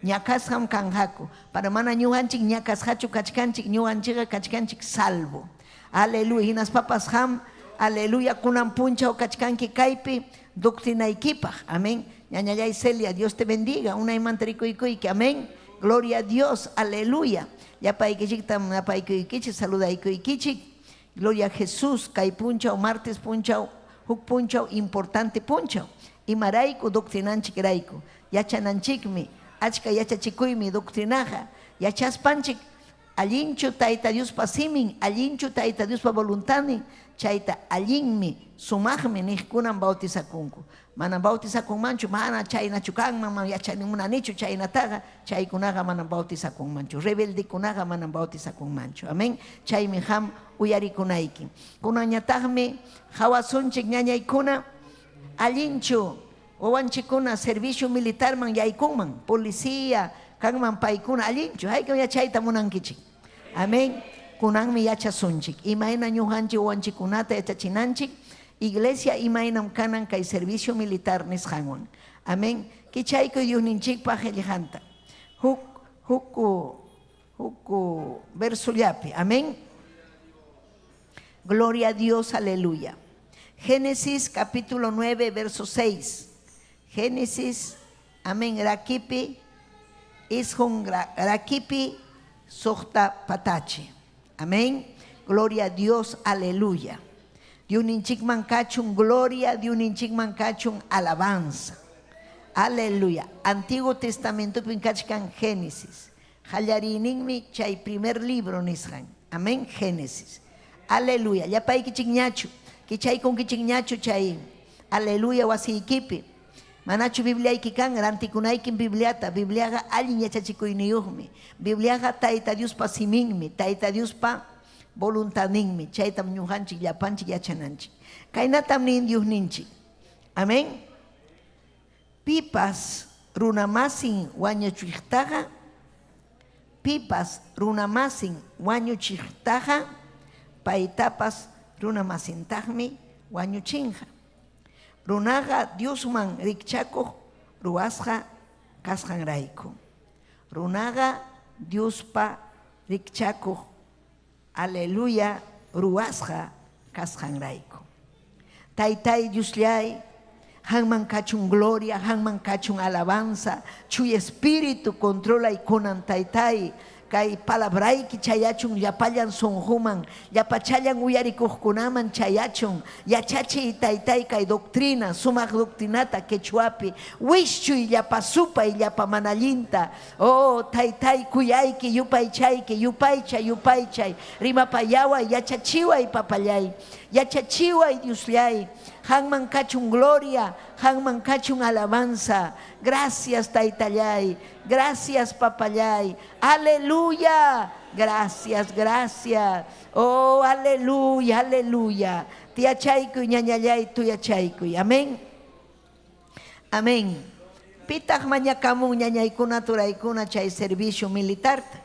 Ñakasqam kanqaku. Para mana ñuqanchik ñakasqachu kachkanchik, ñuqanchikqa kachkanchik salvo. Aleluya. Hinaspapas qam, aleluya, kunan punchaw kachkanki kaypi doctrinaykipaq. Amén. Ñañallay Celia, Dios te bendiga. Unaymanta rikuykuyki. Amén. Gloria a Dios. Aleluya. Llapaykichiktam napaykuykichik, saludaykuykichik. Gloria a Jesús. Kay punchaw, martes punchaw, huk punchaw, importante punchaw. Imarayku doctrinanchikrayku. Yachananchikmi, achka yachachikuymi doctrinaqa. Yachaspanchik, allinchu Tayta Diospa simin, allinchu Tayta Diospa voluntadnin, chayta allinmi, sumaqmi niqkunam bautizakunku. Manam bautizakunmanchu, mana chaynachu kanman, mana yachani munanichu chaynataqa, chaykunaqa manam bautizakunmanchu. Rebeldekunaqa manam bautizakunmanchu. Amén. Chaymi qam uyarikunayki. Kunanñataqmi qawasunchik ñañaykuna, allinchu wawanchikkuna servicio militarman yaykunman, policía kanman paykuna, allinchu, haykam yachayta munankichik. Amén. Kunanmi yachasunchik. Imayna ñuqanchik wawanchikkunata yachachinanchik, iglesia imaynam kanan kay servicio militar nisqanwan. Amén. Kichaykuy Diosninchikpa qillqanta. Huk huk huk versollapi. Amén. Gloria a Dios, aleluya. Génesis capítulo 9, verso 6. Génesis, amén, rakipi, isqun rakipi, suqta patachi. Amén. Gloria a Dios, aleluya. Diosninchikman kachun gloria, Diosninchikman kachun alabanza. Aleluya. Antiguo Testamentopi kachkan Génesis. Qallariyninmi chay primer libro nisqan. Amén. Génesis. Aleluya. Llapaykichikñachu. Kichaykunkichikñachu chay. Aleluya wasiykipi. Manachu Bibliayki kan, rantikunaykim Bibliata. Bibliaqa allin yachachikuyniyuqmi. Bibliaqa Tayta Diospa siminmi, Tayta Diospa voluntadninmi. Chaytam ñuqanchik llapanchik yachananchik. Kaynatam nin Diosninchik. Amén. Pipas runamasin wañuchiqtaqa, pipas runamasin wañuchiqtaqa, paytapas runamasintaqmi wañuchinqa. Runaqa Diosman rikchakuq ruwasqa kasqanrayku. Runaqa Diospa rikchakuq aleluya ruwasqa kasqanrayku. Taytay Dioslláy, qanman kachun gloria, qanman kachun alabanza, Chuya Espíritu controlay kunan Taytay, kay palabrayki chayachun llapallan sunquman, llapachallan uyarikuqkunaman chayachun, yachachiy Taytay kay doctrina, sumaq doctrinata quechuapi, wischuy llapa supay, llapa mana allinta, Oh, Taytay, kuyayki, yupaychayki, yupaychay, yupaychay, rimapayaway, yachachiway, papallay, yachachiway, Diosllay, qanman kachun gloria, qanman kachun alabanza. Gracias, Taytallay, gracias, papallay, aleluya, gracias, gracias. Oh, aleluya, aleluya. Tiyachaykuy, ñañallay, tuyachaykuy. Amén. Amén. Pitaq mañakamun ñañaykuna turaykuna chay servicio militarta?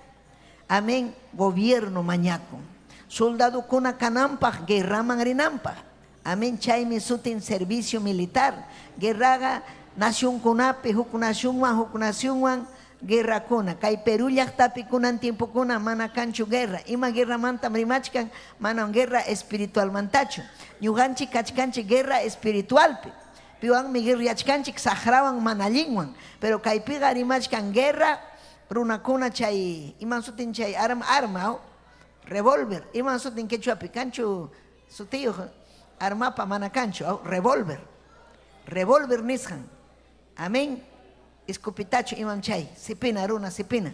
Amén. Gobierno mañakun. Soldadokuna kananpaq, guerraman rinanpaq. Amén. Chaymi sutin servicio militar. Guerraqa nacionkunapi, huk nacionwan, huk nacionwan guerrakuna. Kay Perú llaqtapi kunan tiempokuna mana kanchu guerra. Ima guerramantam rimachkan? Manam guerra espiritualmantachu. Ñuqanchik kachkanchik guerra espiritualpi. Piwanmi guerriachkanchik? Saqrawan mana allinwan. Pero kaypiqa rimachkan guerra runakuna chay, iman sutin chay arma, arma, revólver, iman sutin quechuapi kanchu sutiyuq armapa? Mana kanchu, revólver. Revólver nisqan. Amén. Escopetachu imam chay, sipina runa sipina.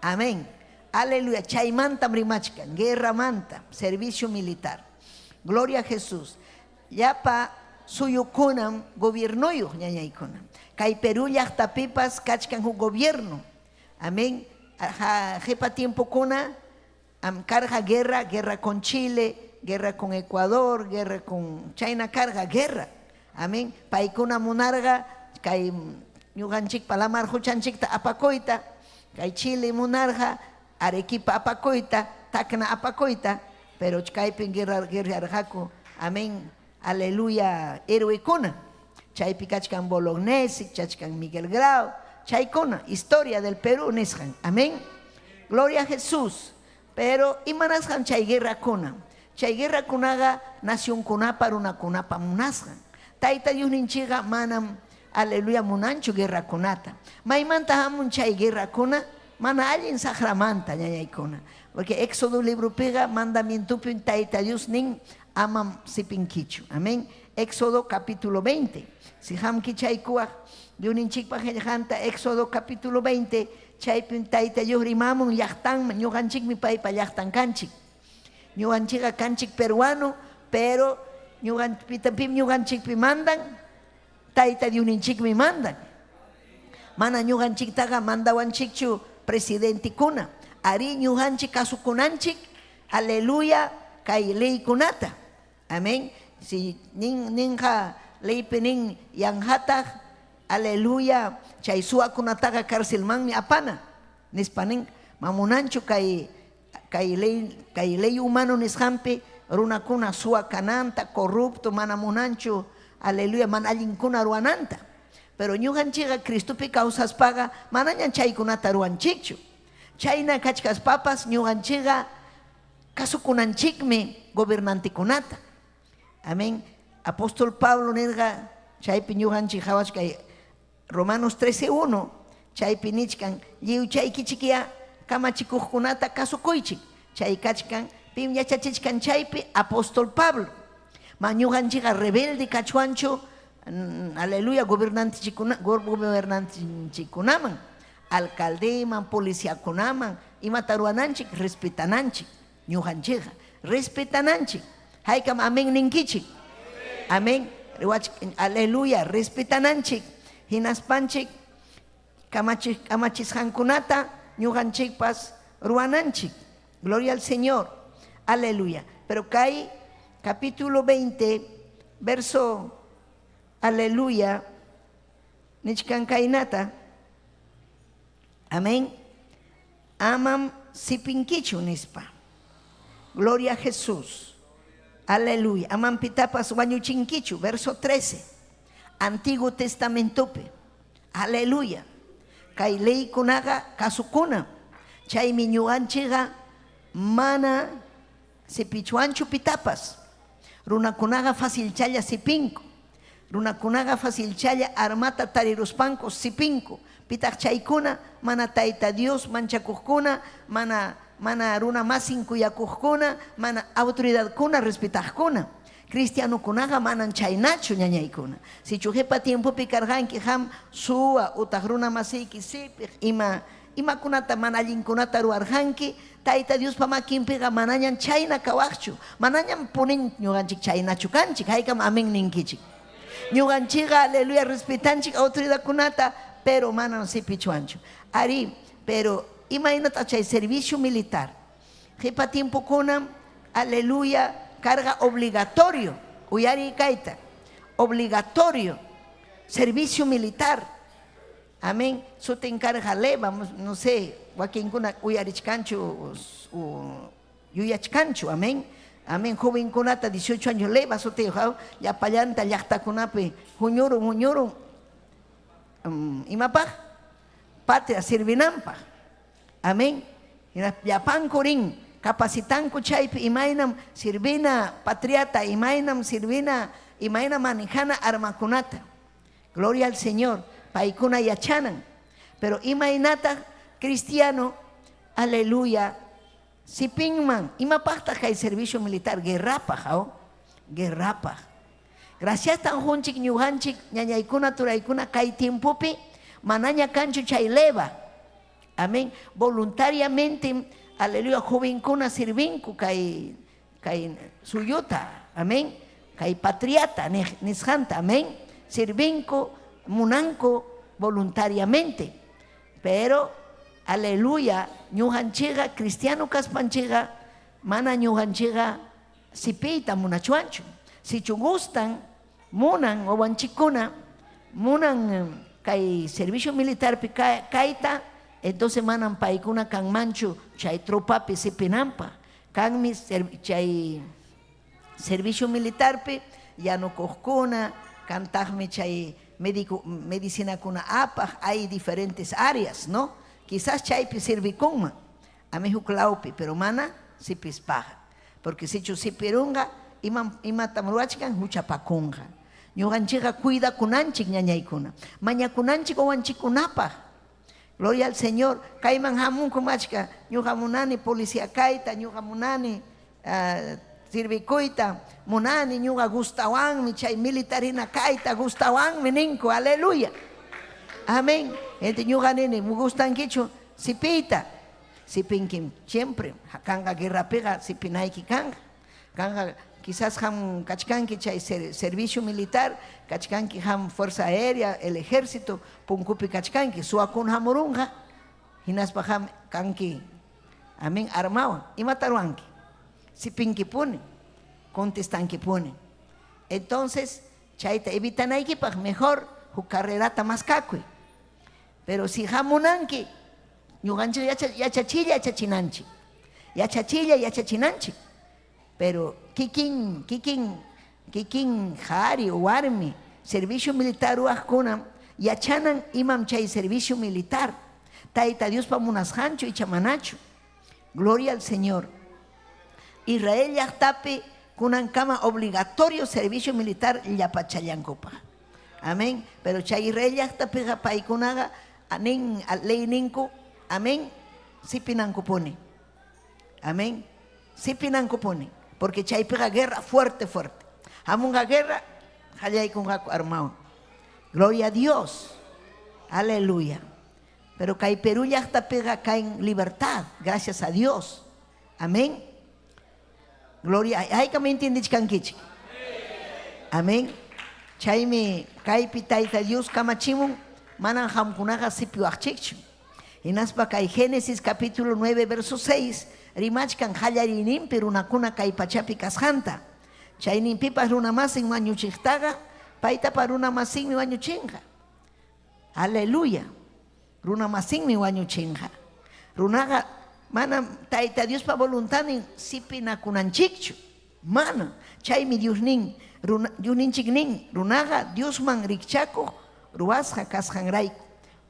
Amén. Aleluya. Chaymantam rimachkan, guerramanta, servicio militar. Gloria a Jesús. Llapa suyukunam gobiernoyuq ñañaykuna. Kay Perú llaqtapipas kachkan huk gobierno. Amén. Qhipa tiempokuna am karqa guerra, guerra con Chile, guerra con Ecuador, guerra con chayna karqa guerra. Amén. Paykuna munarqa kay ñuqanchikpa lamar quchanchikta apakuyta, kay Chile munarqa Arequipa apakuyta, Tacna apakuyta, pero kaypin guerra guerrearqaku. Amén. Aleluya, héroekuna. Chaypi kachkan Bolognesi, chachkan Miguel Grau, chaykuna, historia del Perú nisqan. Amén. Gloria a Jesús. Pero imanasqan chay guerrakuna? Chay guerrakunaqa nacionkunapa runakunapa munasqan. Tayta Diosninchikqa manam, aleluya, munanchu guerrakunata. Maymanta hamun chay guerrakuna? Mana allin saqramanta, ñañaykuna. Porque Éxodo libropiqa mandamientopim Tayta Dios nin, amam sipinkichu. Amén. Éxodo capítulo 20. Si hamki chaykuwaq Diosninchikpa qillqanta Éxodo capítulo 20, chaypim Tayta Dios rimamun llaqtanman, ñuqanchikmi paypa llaqtan kanchik. Ñuqanchikqa kanchik peruano, pero pim ñuqanchikpi mandan? Tayta Diosninchikmi mandan. Mana ñuqanchiktaqa mandawanchikchu presidentekuna. Arí ñuqanchik kasukunanchik, aleluya, kay leykunata. Amén. Si nin ninqa leypi nin yanqataq, aleluya, chay suwakunataqa carcelmanmi apana, nispa nin, mamunanchu kay kay ley kay ley humano nisqanpi runakuna suwa kananta, corrupto, mana munanchu, aleluya, mana allinkuna ruwananta. Pero ñuqanchikqa Cristopi kawsaspaqa manañam chaykunata ruwanchikchu. Chayna kachkaspapas ñuqanchikqa kasukunanchikmi gobernantekunata. Amén. Apóstol Pablo nirqa chaypi ñuqanchik qawachkay Romanos 13:1, chaypi nichkan, Lliwchaykichikyá kamachikuqkunata kasukuychik. Chay kachkan, pim yachachichkan chaypi? Apóstol Pablo. Ma ñuqanchikqa rebelde kachwanchu, aleluya, gobernantenchikkunaman, alcaldeman, policiakunaman, imata ruwananchik? Respetananchik. Ñuqanchikqa respetananchik. Haykam amén ninkichik? Amén. Aleluya, respetananchik. Hinaspanchik kamachisqankunata ñuqanchikpas ruwananchik. Gloria al Señor. Aleluya. Pero kay capítulo 20, verso, aleluya, nichkan kaynata. Amén. Amam sipinkichu nispa. Gloria a Jesús. Aleluya. Amam pitapas wañuchinkichu. Verso 13. Antiguo Testamentopi. Aleluya. Kay leykunaqa kasukuna. Chaymi ñuqanchikqa mana sipichwanchu pitapas. Runakunaqa facilchalla sipinku. Runakunaqa facilchalla armata tariruspanku sipinku. Pitaq chaykuna? Mana Tayta Dios manchakuqkuna, mana mana runa masin kuyakuqkuna, mana autoridadkuna respetaqkuna. Cristianokunaqa manan chaynachu, ñañaykuna. Sichu qipa tiempopi karqanki qam suwa utaq runa masiyki sipiq ima imakunata mana allinkunata ruwarqanki, Tayta Diospa makinpiqa manañan chayna kawaqchu. Manañam punin ñuqanchik chaynachu kanchik. Haykam amén ninkichik. Ñuqanchikqa aleluya respetanchik autoridadkunata, pero manam sipichwanchu. Arí, pero imaynataq chay servicio militar? Qipa tiempokunam, aleluya, karqa obligatorio, uyariy kayta, obligatorio servicio militar. Amén. Sutin karqa leva, no sé, wakinkuna uyarichkanchu yuyachkanchu, amén. Amén. Jovenkunata 18 años leva sutiyuq, llapallanta llaqtakunapi huñurun, huñurun. Imapaq? Patria sirvinanpaq. Amén. Llapanku rin, capacitanku chaypi imaynam sirvina patriata, imaynam sirvina, imayna manejana armakunata. Gloria al Señor, paykuna yachanan. Pero imaynataq cristiano, aleluya, sipinman, imapaqtaq kay servicio militar? Guerrapaq, aw? Guerrapaq. Graciastan qunchik ñuqanchik ñañaykuna turaykuna kay tiempopi manaña kanchu chay leva. Amén. Voluntariamente, aleluya, jovenkuna sirvinku kay kay suyuta, amén, kay patriata nisqanta, amén, sirvinku, munanku voluntariamente. Pero, aleluya, ñuqanchikqa cristiano kaspanchikqa mana ñuqanchikqa sipiyta munachwanchu. Sichu gustan, munan wawanchikkuna, munan kay servicio militarpi kayta, entonces manam paykuna kanmanchu chay tropapi sipinanpaq. Kanmi chay servicio militarpi yanukuqkuna, kantaqmi chay medico medicinakuna apaq, hay diferentes áreas, no? Quizás chaypi servikunman, ami huk lawpi, pero mana sipispaqa. Porque sichu sipirunqa, imam imatam ruwachkan? Huchapakunqa. Ñuqanchikqa cuidakunanchik ñañaykuna, mañakunanchik wawanchikkunapaq. Gloria al Señor. Kayman hamunkum achka. Ñuqa munani policía kayta, ñuqa munani sirvikuyta, munani ñuqa gustawanmi chay militar hina kayta gustawanmi ninku. Aleluya. Amén. Gente ñuqa nini, gustankichu sipiyta? Sipinkim siempre. Kanqa guerrapiqa sipinayki kanqa. Kanqa quizás qam kachkanki chay servicio militar, kachkanki qam fuerza aérea, el ejército, punkupi kachkanki, suwakun hamurunqa, hinaspa qam kanki, amén, armawan. Imata ruwanki? Sipinkipuni, contestankipuni. Entonces, chayta evitanaykipaq mejor huk carrerata maskakuy. Pero si qam munanki, ñuqanchik yachachilla yachachinanchik. Yachachilla yachachinanchik. Pero kikin, kikin, kikin qari o warmi servicio militar ruwaqkunam yachanan imam chay servicio militar. Tayta Diospa munasqanchu icha manachu. Gloria al Señor. Israel llaqtapi kunankama obligatorio servicio militar llapachallankupaq. Amén. Pero chay Israel llaqtapiqa paykunaqa nin leyninku, amén, sipinankupuni. Amén. Sipinankupuni. Porque chaypiqa guerra fuerte, fuerte. Hamunqa guerra, qallaykunqaku armawan. Gloria a Dios. Aleluya. Pero kay Perú llaqtapiqa kayn libertad, gracias a Dios. Amén. Gloria, haykam entiendechkankichik? Amén. Chaymi kaypi Tayta Dios kamachimun, manam qamkunaqa sipiwaqchikchu. Hinaspa kay Génesis capítulo 9 verso 6 rimachkan qallariyninpi runakuna kay pachapi kasqanta. Chayninpipas runamasin wañuchiqtaqa paytapa runamasinmi wañuchinqa. Aleluya. Runamasinmi wañuchinqa. Runaqa manam Tayta Diospa voluntadnin sipinakunanchikchu. Manam. Chaymi Dios nin, runa, Diosninchik nin, runaqa Diosman rikchakuq ruwasqa kasqanrayku.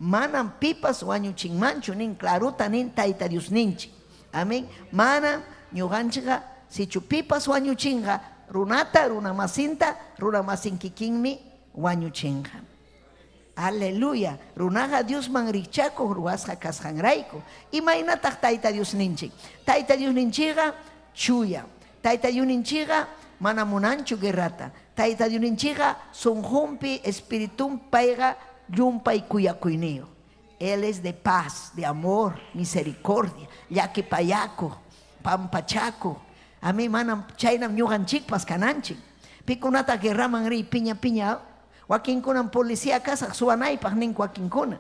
Manam pipas wañuchinmanchu nin claruta nin Tayta Diosninchik. Amén. Manam ñuqanchikqa sichu pipas wañuchinqa runata, runamasinta, runamasin kikinmi wañuchinqa. Aleluya. Runaqa Diosman rikchakuq ruwasqa kasqanrayku. Imaynataq Tayta Diosninchik? Tayta Diosninchikqa chuya. Tayta Diosninchikqa mana munanchu guerrata. Tayta Diosninchikqa sunqunpi, espiritunpi payqa llumpay kuyakuyniyuq. Él es de paz, de amor, misericordia, llakipayakuq, pampachakuq. Amén. Manam chaynam ñuqanchikpas kananchik. Pikunataq guerraman riy piña piña? Wakinkunam policía kasaq suwanaypaq ninku wakinkuna.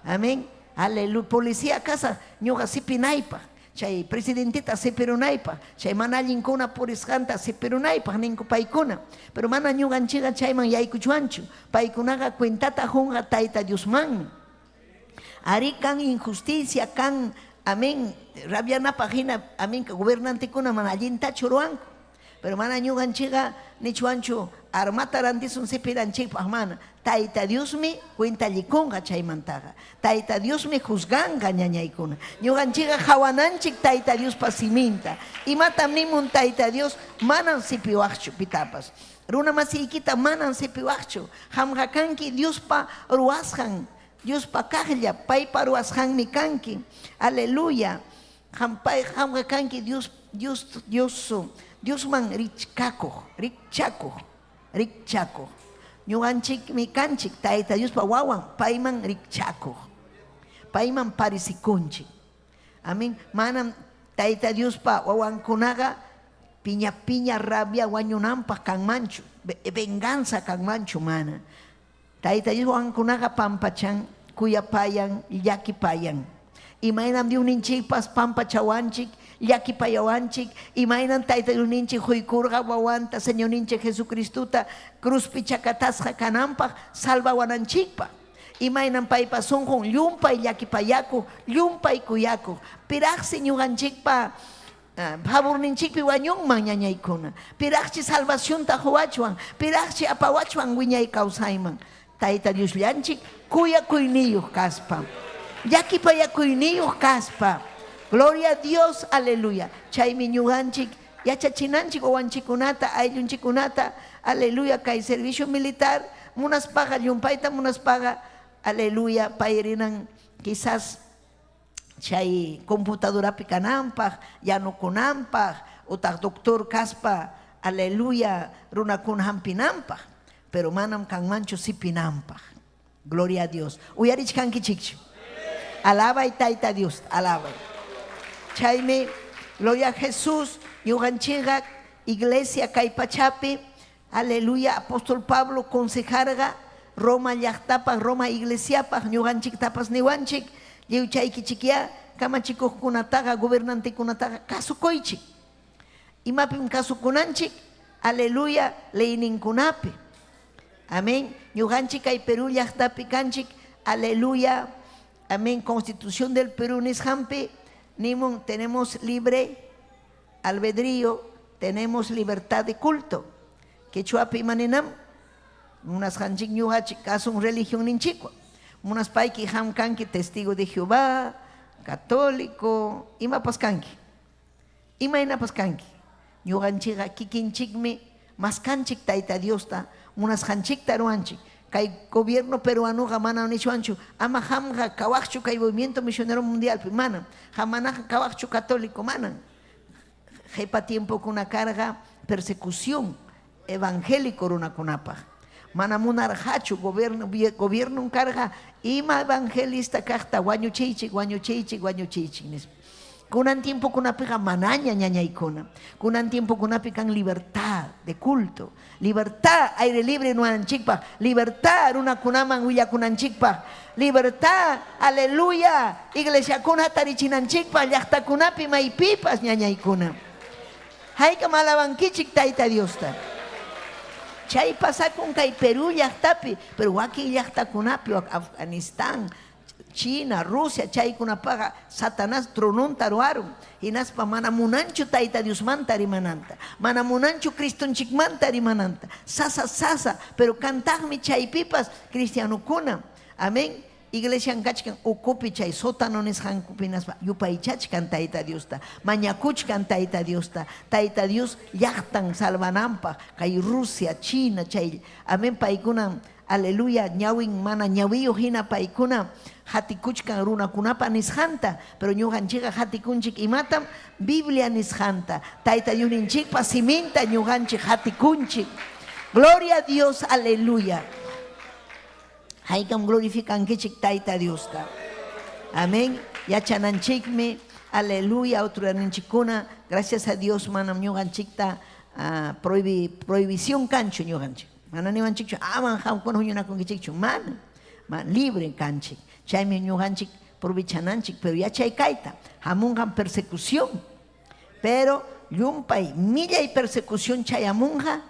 Amén. Aleluya. Policía kasaq ñuqa sipinaypaq, chay presidenteta sipirunaypaq, chay mana allinkuna purisqanta sipirunaypaq ninku paykuna. Pero mana ñuqanchikqa chayman yaykuchwanchu. Paykunaqa cuentata qunqa Tayta Diosmanmi. Arí, kan injusticia, kan, amén, rabianapaq hina, amén, gobernantekuna mana allintachu ruwanku. Pero mana ñuqanchikqa nichwanchu armata rantisun sipiranchikpaq, mana. Tayta Diosmi cuentallikunqa chaymantaqa. Tayta Diosmi juzganqa, ñañaykuna. Ñuqanchikqa qawananchik Tayta Diospa siminta. Imatam nimun Tayta Dios? Manam sipiwaqchu pitapas. Runa masiykita manam sipiwaqchu. Qamqa kanki Diospa ruwasqan, Diospa kaqlla, paypa ruwasqanmi kanki. Aleluya. Qam pay qamqa kanki Dios Dios Dios Diosman richkakuq, rikchakuq, rikchakuq. Ñuqanchikmi kanchik Tayta Diospa wawan, payman rikchakuq. Payman parecikunchik. Amén. Manam Tayta Diospa wawankunaqa piña piña rabia wañunanpaq kanmanchu, venganza kanmanchu mana. Tayta Dios wawankunaqa pampachan, kuyapayan, llakipayan. Imaynam Diosninchikpas pampachawanchik, llakipayawanchik, imaynam Tayta Diosninchik quykurqa wawanta Señorninchik Jesucristota cruzpi chakatasqa kananpaq salvawananchikpaq. Imaynam paypa sunqun llumpay llakipayakuq, llumpay kuyakuq. Piraqsi ñuqanchikpa favorninchikpi wañunman, ñañaykuna? Piraqchi salvacionta quwachwan? Piraqchi apawachwan wiñay kawsayman? Tayta Diosllanchik kuyakuyniyuq kaspa, llakipayakuyniyuq kaspa. Gloria a Dios, aleluya. Chaymi ñuqanchik yachachinanchik wawanchikkunata, ayllunchikkunata, aleluya, kay servicio militar munaspaqa, llumpayta munaspaqa, aleluya, pay rinan quizás chay computadorapi kananpaq, yanukunanpaq, utaq doctor kaspa, aleluya, runakuna hampinanpaq, pero manam kanmanchu sipinanpaq. Gloria a Dios. Uyarichkankichikchu? Alabay Tayta Diosta, alabay. Chaymi, gloria a Jesús, ñuqanchikqa iglesia kay pachapi, aleluya, apóstol Pablo consejarqa Roma llaqtapaq, Roma iglesiapaq, ñuqanchiktapas niwanchik, lliwchaykichikyá kamachikuqkunataqa, gobernantekunataqa kasukuychik. Imapim kasukunanchik? Aleluya, leyninkunapi. Amén. Ñuqanchik kay Perú llaqtapi kanchik. Aleluya. Amén. Constitución del Perú nisqanpi nimun tenemos libre albedrío, tenemos libertad de culto. Quechuapi ima ninam? Munasqanchik ñuqachik kasun religionninchikwan. Munaspayki qam kanki testigo de Jehová, católico, imapas kanki. Imaynapas kanki, ñuqanchikqa kikinchikmi maskanchik Tayta Diosta, munasqanchikta ruwanchik. Kay gobierno peruanoqa manam nichwanchu, ama qamqa kawaqchu kay Movimiento Misionero Mundialpi, manam. Qam manaqa kawaqchu católico, manam. Qepa tiempokuna karqa persecución evangélico runakunapaq. Mana munarqachu gobierno, gobiernon karqa ima evangelista kaqta wañuchiychik, wañuchiychik, wañuchiychik nispa. Kunan tiempokunapiqa manaña ñañaykuna. Kunan tiempokunapi kan libertad de culto, libertad aire libre nuananchikpaq, libertad runakunaman willakunanchikpaq, libertad, aleluya, iglesiakuna tarichinanchikpaq llaqtakunapi maypipas ñañaykuna. Haykam alabankichik Tayta Diosta. Chay pasakun kay Perú llaqtapi, pero wakin llaqtakunapi, wak Afganistán, China, Rusia, chaykunapaqa Satanás trononta ruwarun. Hinaspa mana munanchu Tayta Diosmanta rimananta, mana munanchu Cristonchikmanta rimananta. Sasa, sasa, pero kantaqmi chaypipas cristianokuna. Amén. Iglesian kachkan ukupi chay sótano nisqankupi hinaspa yupaychachkan Tayta Diosta, mañakuchkan Tayta Diosta, Tayta Dios llaqtan salvananpaq kay Rusia, China chay amén paykunam aleluya ñawin mana ñawiyuq hina paykuna qatikuchkan runakunapa nisqanta, pero ñuqanchikqa qatikunchik imatam? Biblia nisqanta, Tayta Diosninchikpa siminta ñuqanchik qatikunchik. Gloria a Dios, aleluya. Haykam glorificankichik Tayta Diosta. Amén. Yachananchikmi, aleluya, autoridadninchikkuna, gracias a Dios manam ñuqanchikta prohibi, prohibición kanchu ñuqanchik. Mana niwanchikchu, aman qamkuna huñunakunkichikchu, mana. Ma, libre kanchik. Chaymi ñuqanchik provechananchik, pero yachay kayta, hamunqam persecución. Pero llumpay, millay persecución chayamunqa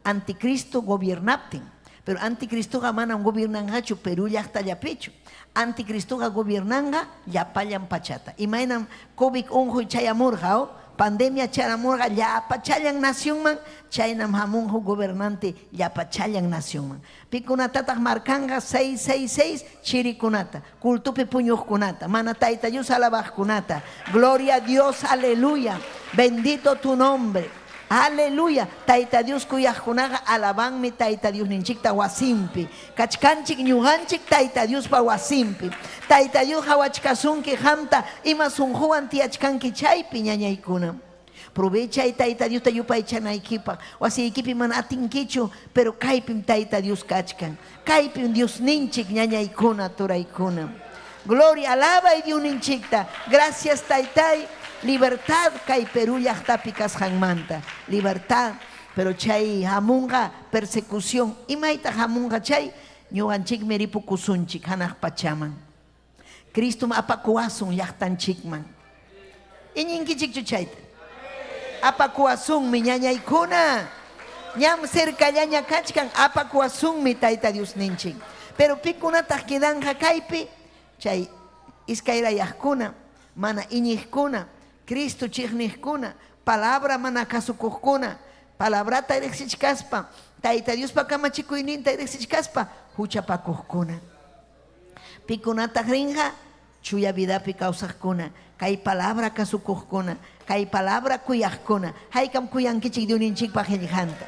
anticristo gobiernaptin. Pero anticristoqa manam gobiernanqachu Perú llaqtallapichu. Anticristoqa gobiernanqa llapallan pachata. Imaynam COVID unquy chayamurqa, o pandemia charamurqa llapachallan nacionman, chaynam hamunqa gobernante llapachallan nacionman. Pikunatataq markanqa 666 chirikunata, cultopi puñuqkunata, mana Tayta Dios alabaqkunata. Gloria a Dios, aleluya. Bendito tu nombre. Aleluya. Tayta Dios kuyaqkunaqa alabanmi Tayta Diosninchikta wasinpi. Kachkanchik ñuqanchik Tayta Diospa wasinpi. Tayta Dios qawachkasunki qamta ima sunquwan tiyachkanki chaypi ñañaykuna. Provechay Tayta Diosta yupaychanaykipaq. Wasiykipi mana atinkichu, pero kaypim Tayta Dios kachkan. Kaypim Diosninchik ñañaykuna, turaykuna. Gloria, alabay Diosninchikta. Gracias Taytay, libertad kay Perú llaqtapi kasqanmanta. Libertad, pero chay hamunqa persecución. Imaytaq hamunqa chay? Ñuqanchikmi ripukusunchik hanaq pachaman. Cristom apakuwasun llaqtanchikman. Iñinkichikchu chayta? Apakuwasunmi ñañaykuna. Ñam cercallaña kachkan, apakuwasunmi Tayta Diosninchik. Pero pikunataq quedanqa kaypi? Chay iskayrayaqkuna, mana iñiqkuna, Cristo chiqniqkuna, palabra mana kasukuqkuna, palabrata riqsichkaspa, Tayta Diospa kamachikuyninta riqsichkaspa huchapakuqkuna. Pikunataq rinqa? Chuya vidapi kawsaqkuna, kay palabra kasukuqkuna, kay palabra kuyaqkuna. Haykam kuyankichik Diosninchikpa qellqanta?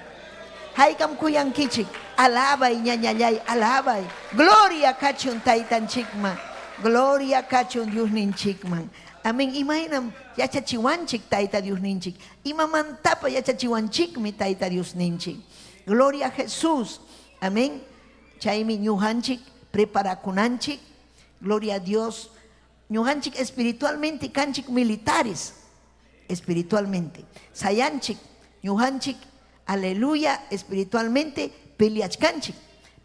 Haykam kuyankichik? Alabay ñañallay, alabay. Gloria kachun Taytanchikman. Gloria kachun Diosninchikman. Amén. Imaynam yachachiwanchik Tayta Diosninchik? Imamantapa yachachiwanchikmi Tayta Diosninchik? Gloria a Jesús. Amén. Chaymi ñuqanchik preparakunanchik, gloria a Dios, ñuqanchik espiritualmente kanchik militares, espiritualmente. Sayanchik, ñuqanchik, aleluya, espiritualmente peleachkanchik.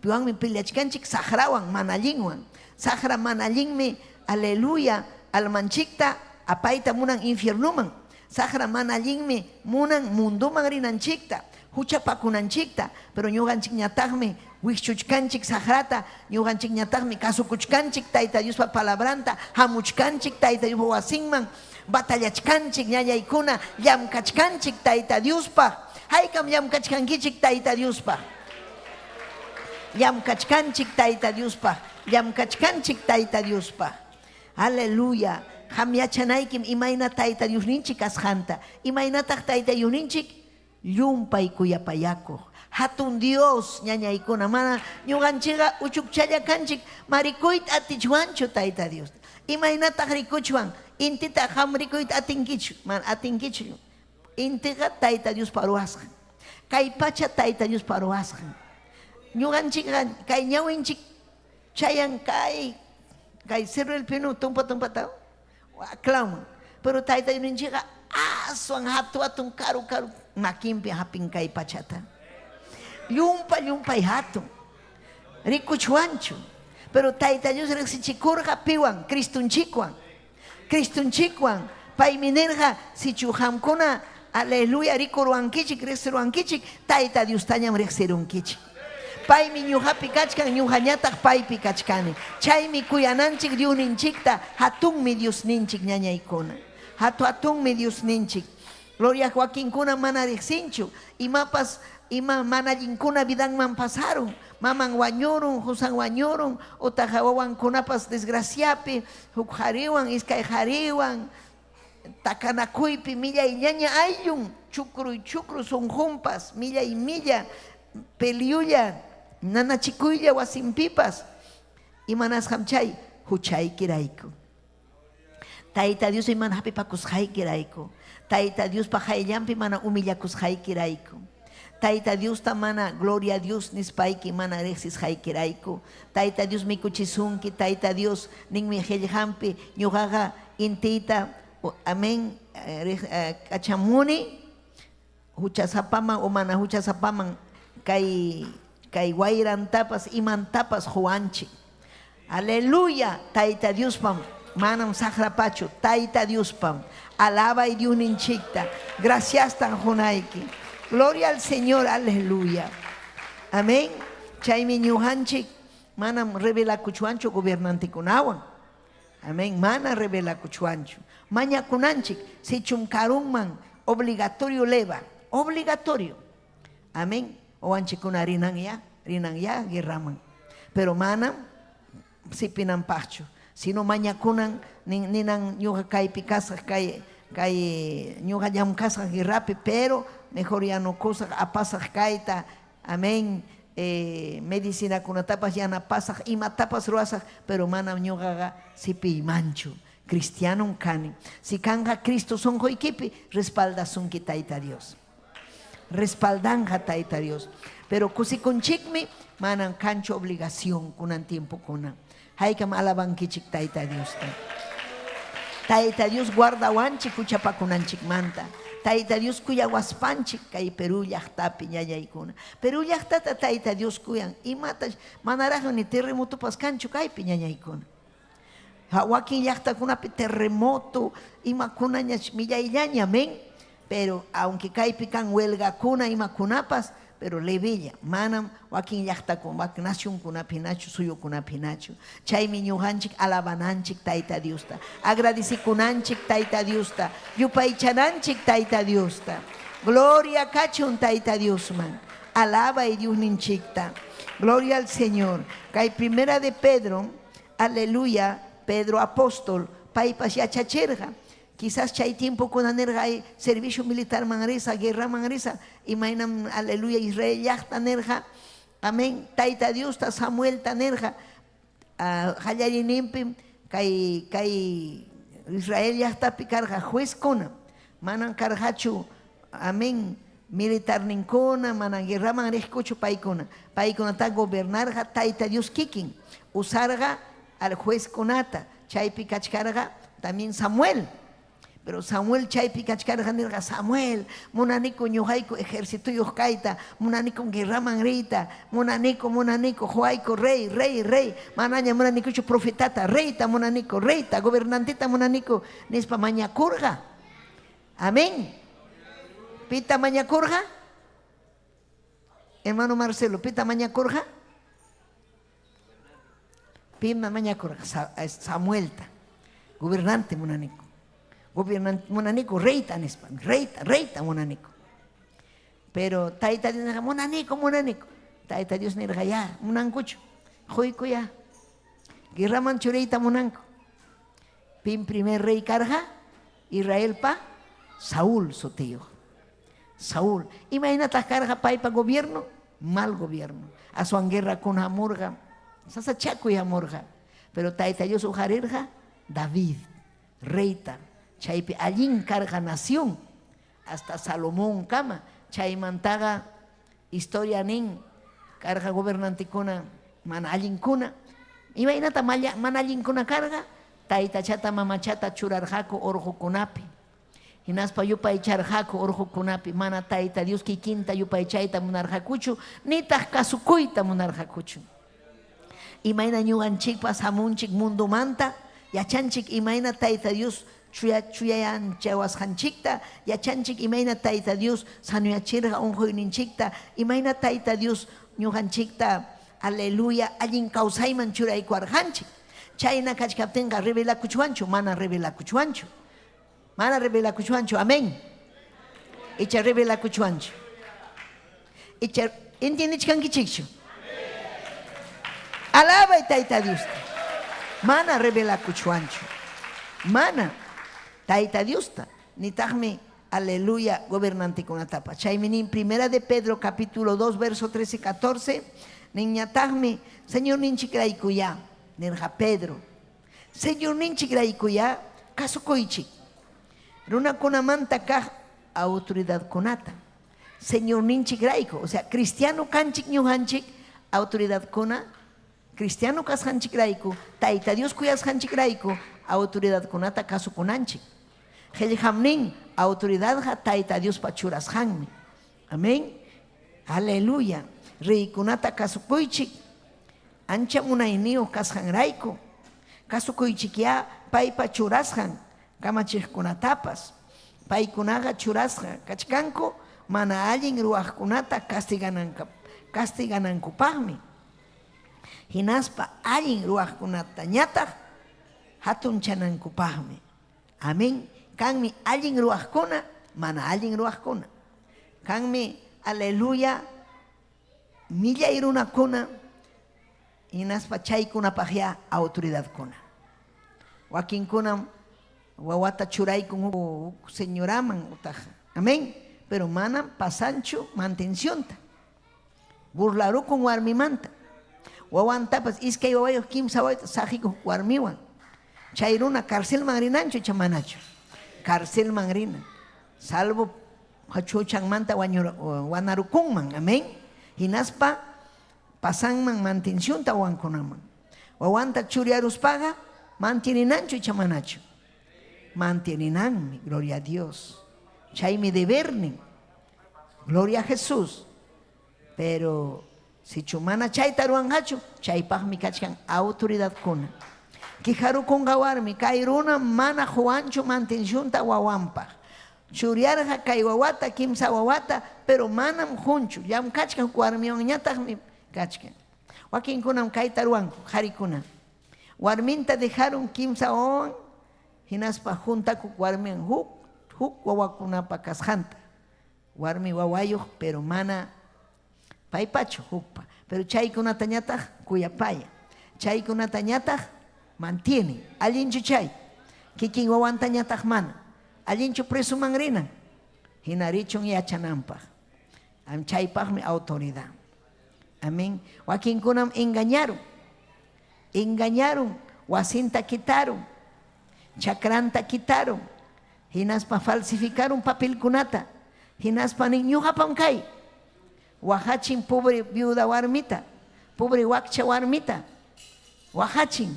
Piwanmi peleachkanchik? Saqrawan, mana allinwan. Saqra mana allinmi, aleluya, almanchikta apayta munan infiernoman. Saqra mana allinmi munan mundoman rinanchikta, huchapakunanchikta, pero ñuqanchikñataqmi wikchuchkanchik saqrata, ñuqanchikñataqmi kasukuchkanchik Tayta Diospa palabranta, hamuchkanchik Tayta Diospa wasinman, batallachkanchik ñañaykuna, llamkachkanchik Tayta Diospaq. Haykam llamkachkankichik Tayta Diospaq? Llamkachkanchik Tayta Diospaq, llamkachkanchik Tayta Diospaq. Aleluya! Qam yachanaykim imayna Tayta Diosninchik kasqanta. Imaynataq Tayta Diosninchik? Llumpay kuyapayakuq. Hatun Dios, ñañaykuna, mana ñuqanchikqa uchukchalla kanchik, ma rikuyta atichwanchu Tayta Diosta. Imaynataq rikuchwan? Intita qam rikuyta atinkichu? Mana atinkichu. Intiqa Tayta Diospa ruwasqan. Kay pacha Tayta Diospa ruwasqan. Ñuqanchikqa kay ñawinchik Chayan kay kay Cerro el Pino tumpa tumpata waklawman. Pero Tayta Diosninchikqa aswan hatu hatun karu karu makinpi hapin kay pachata. Llumpa llumpay hatun. Rikuchwanchu. Pero Tayta Dios riqsichikurqa piwan? Cristonchikwan. Cristonchikwan. Paymi nirqa, sichu qamkuna aleluya rikuruwankichik, riqsiruwankichik, Tayta Diostañam riqsirunkichik. Paymi ñuqapi kachkan, ñuqañataq paypi kachkani. Chaymi kuyananchik Diosninchikta, hatunmi Diosninchik ñañaykuna. Hatu hatunmi Diosninchik. Gloria wakinkuna mana riqsinchu. Imapas. Ima mana allinkuna vidanman pasarun, maman wañurun, qusan wañurun, utaq wawankunapas desgraciapi, huk qariwan, iskay qariwan, takanakuypi millayllaña ayllun, chukruy chukru sunqunpas, millay milla, peliulla, nanachikuylla wasinpipas. Imanasqam chay? Huchaykirayku. Tayta Diospi mana hapipakusqaykirayku. Tayta Diospa qayllanpi mana humillakusqaykirayku. Tayta Diosta mana gloria a Dios nispayki mana riqsisqaykirayku. Tayta Dios mikuchisunki, Tayta Dios ninmi qillqanpi, ñuqaqa intiyta, amén, kachamuni huchasapaman o mana huchasapaman kay kay wayrantapas imantapas quwanchik. Aleluya! Tayta Diospam, manam saqrapachu, Tayta Diospam. Alabay Diosninchikta. Graciastan qunayki. Gloria al Señor, aleluya. Amén. Chaymi ñuqanchik manam rebelakuchwanchu gobernantekunawan. Amén. Mana rebelakuchwanchu. Mañakunanchik, sichum karunman obligatorio leva. Obligatorio. Amén. Wawanchikkuna rinanyá, rinanyá guerraman. Pero manam sipinanpaqchu, sino mañakunan nin, ninan ñuqa kaypi kasaq, kay kay ñuqa llamkasaq guerrapi, pero mejor yanukusaq, apasaq kayta, amén, medicinakunatapas yanapasaq, imatapas ruwasaq, pero manam ñuqaqa sipiymanchu. Cristianom kani. Si kanqa Cristo sunquykipi, respaldasunki Tayta Dios. Respaldanqa Tayta Dios. Pero kusikunchikmi, manam kanchu obligación kunan tiempokuna. Haykam alabankichik Tayta Diosta. Tayta Dios guardawanchik huchapakunanchikmanta. Tayta Dios kuyawaspanchik kay Perú llaqtapi ñañaykuna. Perú llaqtata Tayta Dios kuyan. Imata manaraqmi ni terremotopas kanchu kaypi ñañaykuna. Wakin llaqtakunapi terremoto, imakunañach millayllaña, amén. Pero aunque kaypi kan huelgakuna imakunapas, pero levella, manam wakin llaqtakuna, wakin nacionkunapi hinachu, suyukunapi hinachu. Chaymi ñuqanchik alabananchik Tayta Diosta, agradecekunanchik Tayta Diosta, yupaychananchik Tayta Diosta. Gloria kachun Tayta Diosman. Alabay Diosninchikta. Gloria al Señor. Kay primera de Pedro, aleluya, Pedro apóstol, paypas yachachirqa. Quizás chay tiempokuna nirqa, ay, servicio militarman risa, guerraman risa, imaynam, aleluya, Israel llaqta nirqa, amén, Tayta Diosta, Samuelta nirqa, qallariyninpim kay kay Israel llaqtapi karqa juezkuna, manam karqachu, amén, militarninkuna, manam guerraman riqkuchu paykuna. Paykunata gobernarqa Tayta Dios kikin, usarqa al juezkunata, chaypi kachkarqa también Samuel. Pero Samuel chaypi kachkarqa nirqa, Samuel, munaniku ñuqayku ejercitoyuq kayta, munaniku guerraman riyta, munaniku, munaniku, quwayku rey, rey, rey, manaña munanikuchu profetata, reyta munaniku, reyta, gobernanteta munaniku, nispa mañakurqa. Amén. Pita mañakurqa? Hermano Marcelo, pita mañakurqa? Pima mañakurqa? Samuelta. Gobernante munaniku. Gobernante munaniku reyta nispa. Reyta, reyta munaniku. Pero Tayta Dios nirqa, munaniku, munaniku. Tayta Dios nirqa, ya, munankuchu. Quyku ya. Guerraman churiyta munanku. Pim primer rey karqa? Israelpa Saúl sutiyuq. Saúl. Imaynataq karqa paypa gobierno? Mal gobierno. Aswan guerrakuna hamurqa, sasachakuy hamurqa. Pero Tayta Dios uqarirqa David, reyta. Chaypi allin karqa nación hasta Salomón kama. Chaymantaqa historia nin karqa gobernantekuna mana allinkuna. Imaynata mana allinkuna karqa? Taytachata mamachata churarqaku orqokunapi. Hinaspa yupaycharqaku orqokunapi, mana Tayta Dios kikinta yupaychayta munarqakuchu, nitaq kasukuyta munarqakuchu. Imayna ñuqanchikpas hamunchik mundomanta, yachanchik imayna Tayta Dios chuya chuyanchawasqanchikta, yachanchik imayna Tayta Dios sanoyachirqa unquyninchikta, imayna Tayta Dios ñuqanchikta, aleluya, allin kawsayman churaykuwarqanchik. Chayna kachkaptinqa rebelakuchwanchu? Mana rebelakuchwanchu. Mana rebelakuchwanchu, amén. Icha rebelakuchwanchu. Icha entiendechkankichikchu? Alabay Tayta Diosta. Mana revelakuchwanchu. Mana Tayta Diosta. Nitaqmi aleluya gobernantekunatapas. Chaymi nin Primera de Pedro capítulo 2 verso 13 y 14. Ninñataqmi Señorninchikraykuyá nirqa Pedro. Señorninchikraykuyá kasukuychik. Runakunamanta kaq autoridadkunata. Señorninchikrayku, o sea, cristiano kanchik ñuqanchik autoridadkuna, cristiano kasqanchikrayku, Tayta Dios kuyasqanchikrayku autoridadkunata kasukunanchik. Qillqam nin, autoridadqa Tayta Diospa churasqanmi. Amén. Aleluya. Reykunata kasukuychik ancha munayniyuq kasqanrayku. Kasukuychikyá paypa churasqan kamachiqkunatapas. Paykunaqa churasqa kachkanku mana allin ruwaqkunata castiganankupaqmi, hinaspa allin ruwaqkunatañataq hatunchanankupaqmi. Amén. Kanmi allin ruwaqkuna, mana allin ruwaqkuna. Kanmi, aleluya, millay runakuna, hinaspa chaykunapaqyá autoridadkuna. Wakinkunam wawata churaykun huk señoraman utaq, amén, pero manam pasanchu mantencionta. Burlarukun warmimanta. Wawantapas iskay wawayuq kimsa wawayuqta saqikuq warmiwan. Chay runa carcelman rinanchu icha manachu? Carcelman rinan. Salvo huchanmanta wanarukunman, amén. Hinaspa pasanman mantencionta wawankunaman. Wawanta churiaruspaqa mantieninanchu icha manachu? Mantieninanmi, gloria a Dios. Chaymi debernin. Gloria a Jesús. Pero sichu mana chayta ruwanqachu, chaypaqmi kachkan autoridadkuna. Quejarukunqa warmi, kay runa mana quwanchu mantencionta wawanpaq. Churiarqa kay wawata, kimsa wawata, pero manam qunchu. Llamkachkan huk warmiwanñataqmi kachkan. Wakinkunam kayta ruwanku, qharikuna. Warminta dejarun kimsa wawawan, hinaspa juntakuq warmiwan huk huk wawakunapa kasqanta. Warmi wawayuq, pero mana paypachu, hukpa. Pero chaykunatañataq kuyapaya. Chaykunatañataq mantiene. Allinchu chay? Kikin wawantañataq mana. Allinchu presoman rinan? Hina richun yachananpaq. Chaypaqmi autoridad. Amén. Wakinkunam engañarun. Engañarun, wasinta kitarun, chakranta kitarun, hinaspa falsificarun papelkunata, hinaspa nin ñuqapam kay. Waqachin pobre viuda warmita, pobre wakcha warmita, waqachin.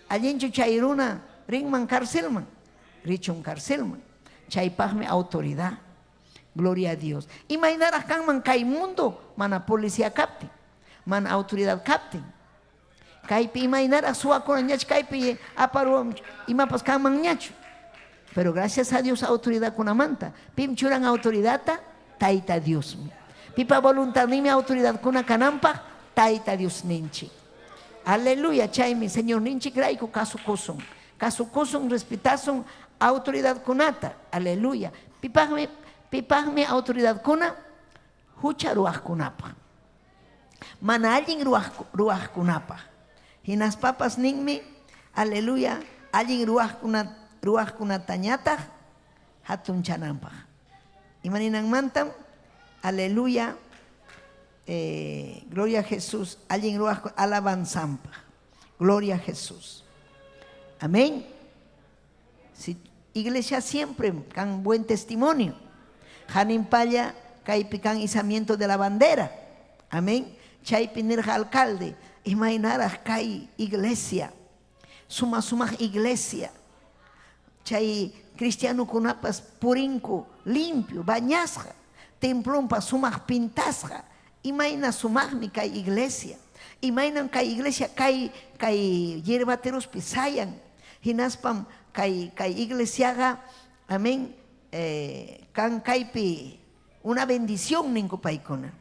Allinchu chay runa rinman carcelman? Richun carcelman. Chaypaqmi autoridad. Gloria a Dios. Imaynaraq kanman kay mundo mana policía kaptin, mana autoridad kaptin? Kaypi imaynaraq suwakuna ñach kaypi aparuwan imapas kanmanñachu. Pero gracias a Dios autoridadkunamanta. Pim churan autoridadta? Tayta Diosmi. Pipa voluntadninmi autoridadkuna kananpaq? Tayta Diosninchik. Aleluya. Chaymi Señorninchikrayku kasukusun. Kasukusun, respetasun autoridadkunata. Aleluya. Pipaqmi, pipaqmi autoridadkuna? Hucha ruwaqkunapaq. Mana allin ruwaq, ruwaqkunapaq. Hinaspapas ninmi, aleluya, allin ruwaqkuna, ruwaqkunatañataq hatunchananpaq. Ima ninanmantam? Aleluya, gloria a Jesús, allin ruwaq alabanzanpaq. Gloria a Jesús. Amén. Si, iglesia siempre kan buen testimonio. Hanin palla kaypi kan izamiento de la bandera. Amén. Chaypi nirqa alcalde, imaynaraq kay iglesia, suma sumaq iglesia. Chay cristianokunapas purinku limpio, bañasqa, templonpas sumaq pintasqa. Imayna sumaqmi kay iglesia. Imaynam kay iglesia kay kay yerbaterospi sayan. Hinaspam kay kay iglesiaqa, amén, kan kaypi una bendición ninku paykuna.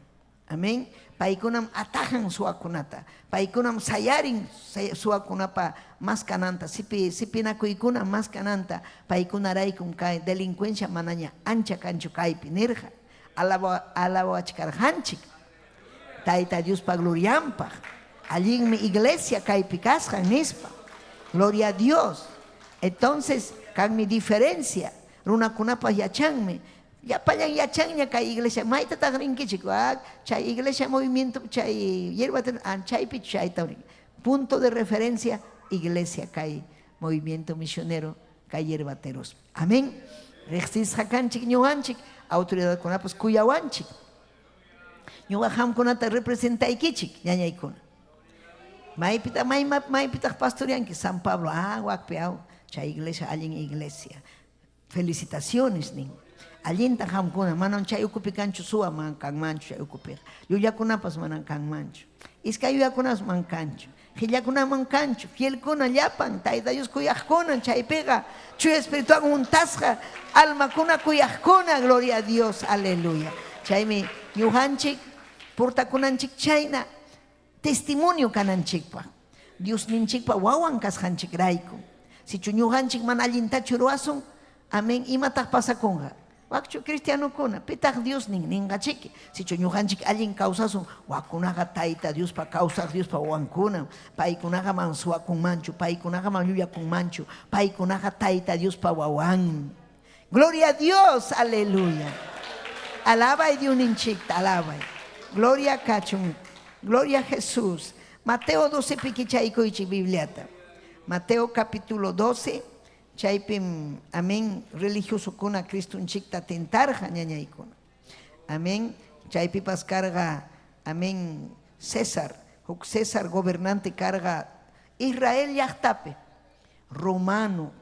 Amén. Paykunam atajan suwakunata. Paykunam sayarin suwakunapa maskananta, sipi sipinakuykuna maskananta. Paykunaraykum kay delincuencia manaña ancha kanchu kaypi nirqa. Alabawachkarqanchik. Tayta Diospa glorianpaq. Allinmi iglesia kaypi kasqan nispa. Gloria a Dios. Entonces, kanmi diferencia. Runakunapas yachanmi. Llapallan yachanña kay iglesia. Maytataq rinkichik? Ah, chay iglesia movimiento, chay hierba, ah, chaypi chayta. Punto de referencia, iglesia kay movimiento misionero kay yerbateros. Amén. Riqsisqa kanchik ñuqanchik, autoridadkunapas kuyawanchik. Ñuqa qamkunata representaykichik, ñañaykuna. Maypitaq may, maypitaq pastoreanki? San Pablo, ah, wakpi, aw, chay iglesia allin iglesia. Felicitaciones nin. Allinta qamkuna, manam chay ukupi kanchu suwa man kanmanchu chay ukupiqa. Llullakunapas manam kanmanchu. Iskay yuyakunapas man kanchu. Qillakunaman kanchu, fielkuna llapan, Tayta Dios kuyaqkuna, chaypiqa Chuya Espirituwan huntasqa almakuna kuyaqkuna, gloria a Dios, aleluya. Chaymi ñuqanchik portakunanchik chayna testimonio kananchikpaq, Diosninchikpa wawan kasqanchikrayku. Sichu ñuqanchik mana allintachu ruwasun, amén, imataq pasakunqa? Wakchu cristianokuna, pitaq Diosnin ninqachiki? Sichu ñuqanchik allin kawsasun, wakkunaqa Tayta Diospa kawsaq Diospa wawankunam. Paykunaqa man suwakunmanchu, paykunaqa man llullakunmanchu, paykunaqa Tayta Diospa wawanmi. Gloria a Dios, aleluya. Alabay Diosninchikta, alabay. Gloria kachun. Gloria a Jesús. Mateo 12 pi kichaykuychik Bibliata. Mateo capítulo 12. Chaypim, amén, religiosokuna Cristonchikta tentarqa, ñañaykuna. Amén. Chaypipas karqa, amén, César, huk César gobernante karqa Israel llaqtapi, romano,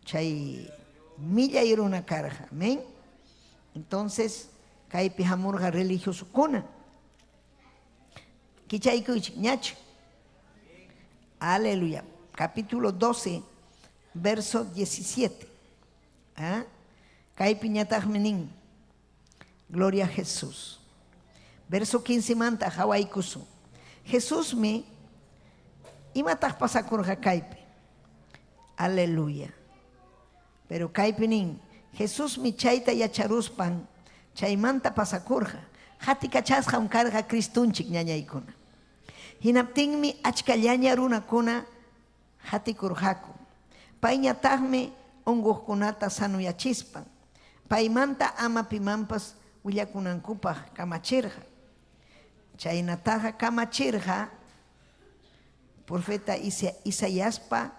chay millay runa karqa. Amén. Entonces, kaypi hamurqa religiosokuna. Kichaykuychik, ñachu. Aleluya. Capítulo 12, verso 17. ¿Ah? Kaypi ñataqmi nin. Gloria a Jesús. Verso 15 manta hawaykusun. Jesusmi imataq pasakurqa kaypi. Aleluya. Pero kaypi nin, Jesusmi chayta yacharuspan chaymanta pasakurqa. Qatikachasqam karqa Cristonchik ñañaykuna. Hinaptinmi achkallaña runakuna qatikurqaku. Payñataqmi unquqkunata sanuyachispan, paymanta ama pimanpas willakunankupaq kamachirqa. Chaynataqa kamachirqa profeta Isaiaspa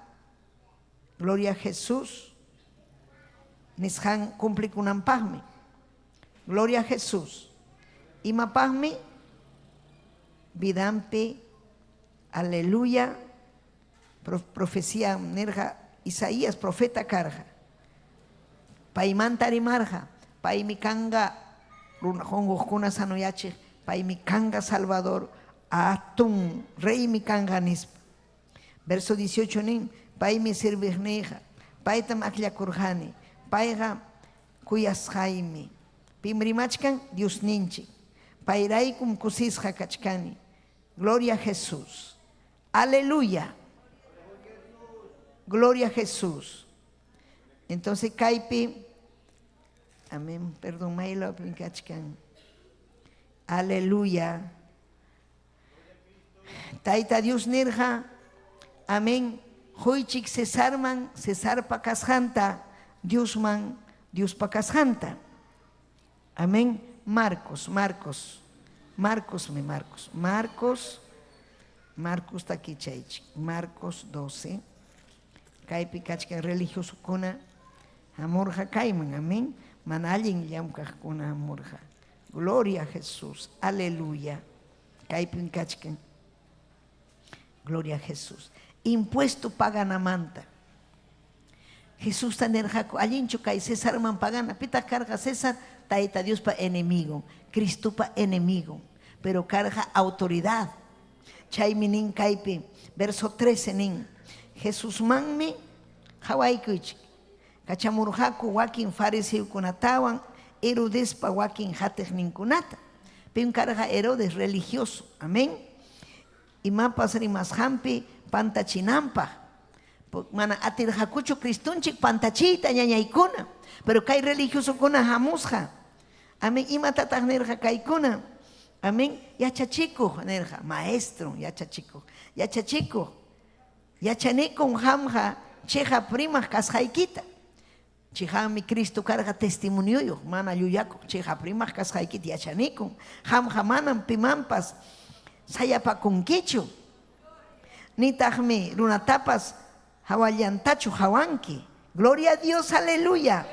Gloria a Jesús nisqan cumplikunanpaqmi. Gloria a Jesús. Imapaqmi? Vidanpi, aleluya, profecía nirqa Isaías profeta karqa. Paymanta rimarqa, paymi kanqa runa unquqkuna sanoyachiq, paymi kanqa Salvador, atun reymi kanqa nispa. Verso 18 nin, paymi serviqniyqa, paytam akllakurqani, payqa kuyasqaymi. Pim rimachkan? Diosninchik. Payraykum kusisqa kachkani. Gloria a Jesús. Aleluya. Gloria a Jesús. Entonces kaypi, amén, perdón, maylawpim kachkan. Aleluya. Tayta Dios nirqa, Amén, qoychik Cesarman Cesarpa kasqanta, Diosman Diospa kasqanta. Amén. Marcos, Marcos, Marcosmi Marcos, Marcos, Marcosta kichaychik, Marcos 12. Kaypi kachkan religiosokuna hamurqa kayman, amén. Mana allin llamkaqkuna hamurqa. Gloria a Jesús, aleluya. Kaypim kachkan. Gloria a Jesús. Impuesto paganamanta. Jesusta nirqaku, allinchu kay Cesarman pagana. Pitaq karqa César? Tayta Diospa enemigon, Cristopa enemigon. Pero karqa autoridad. Chaymi nin kaypi, verso 13 nin, Jesusmanmi qawaykuychik. Kachamurqaku wakin fariseokunatawan Herodespa wakin qatiqninkunata. Pim karqa Herodes? Religioso. Amén. Imapas rimasqanpi pantachinanpaq. Mana atirqakuchu Cristonchik pantachiyta, ñañaykuna. Pero kay religiosokuna hamusqa. Amén. Imatataq nirqa kaykuna? Amén. Yachachikuq nirqa, maestro, yachachikuq. Yachachikuq. Yachanikun qamqa chiqap rimaq kasqaykita. Chiqanmi Cristo karqa testimonioyuq, mana llullakuq, chiqap rimaq kasqaykita yachanikun. Qamqa manam pimanpas sayapakunkichu, nitaqmi runatapas hawallantachu hawanki. Gloria a Dios, aleluya.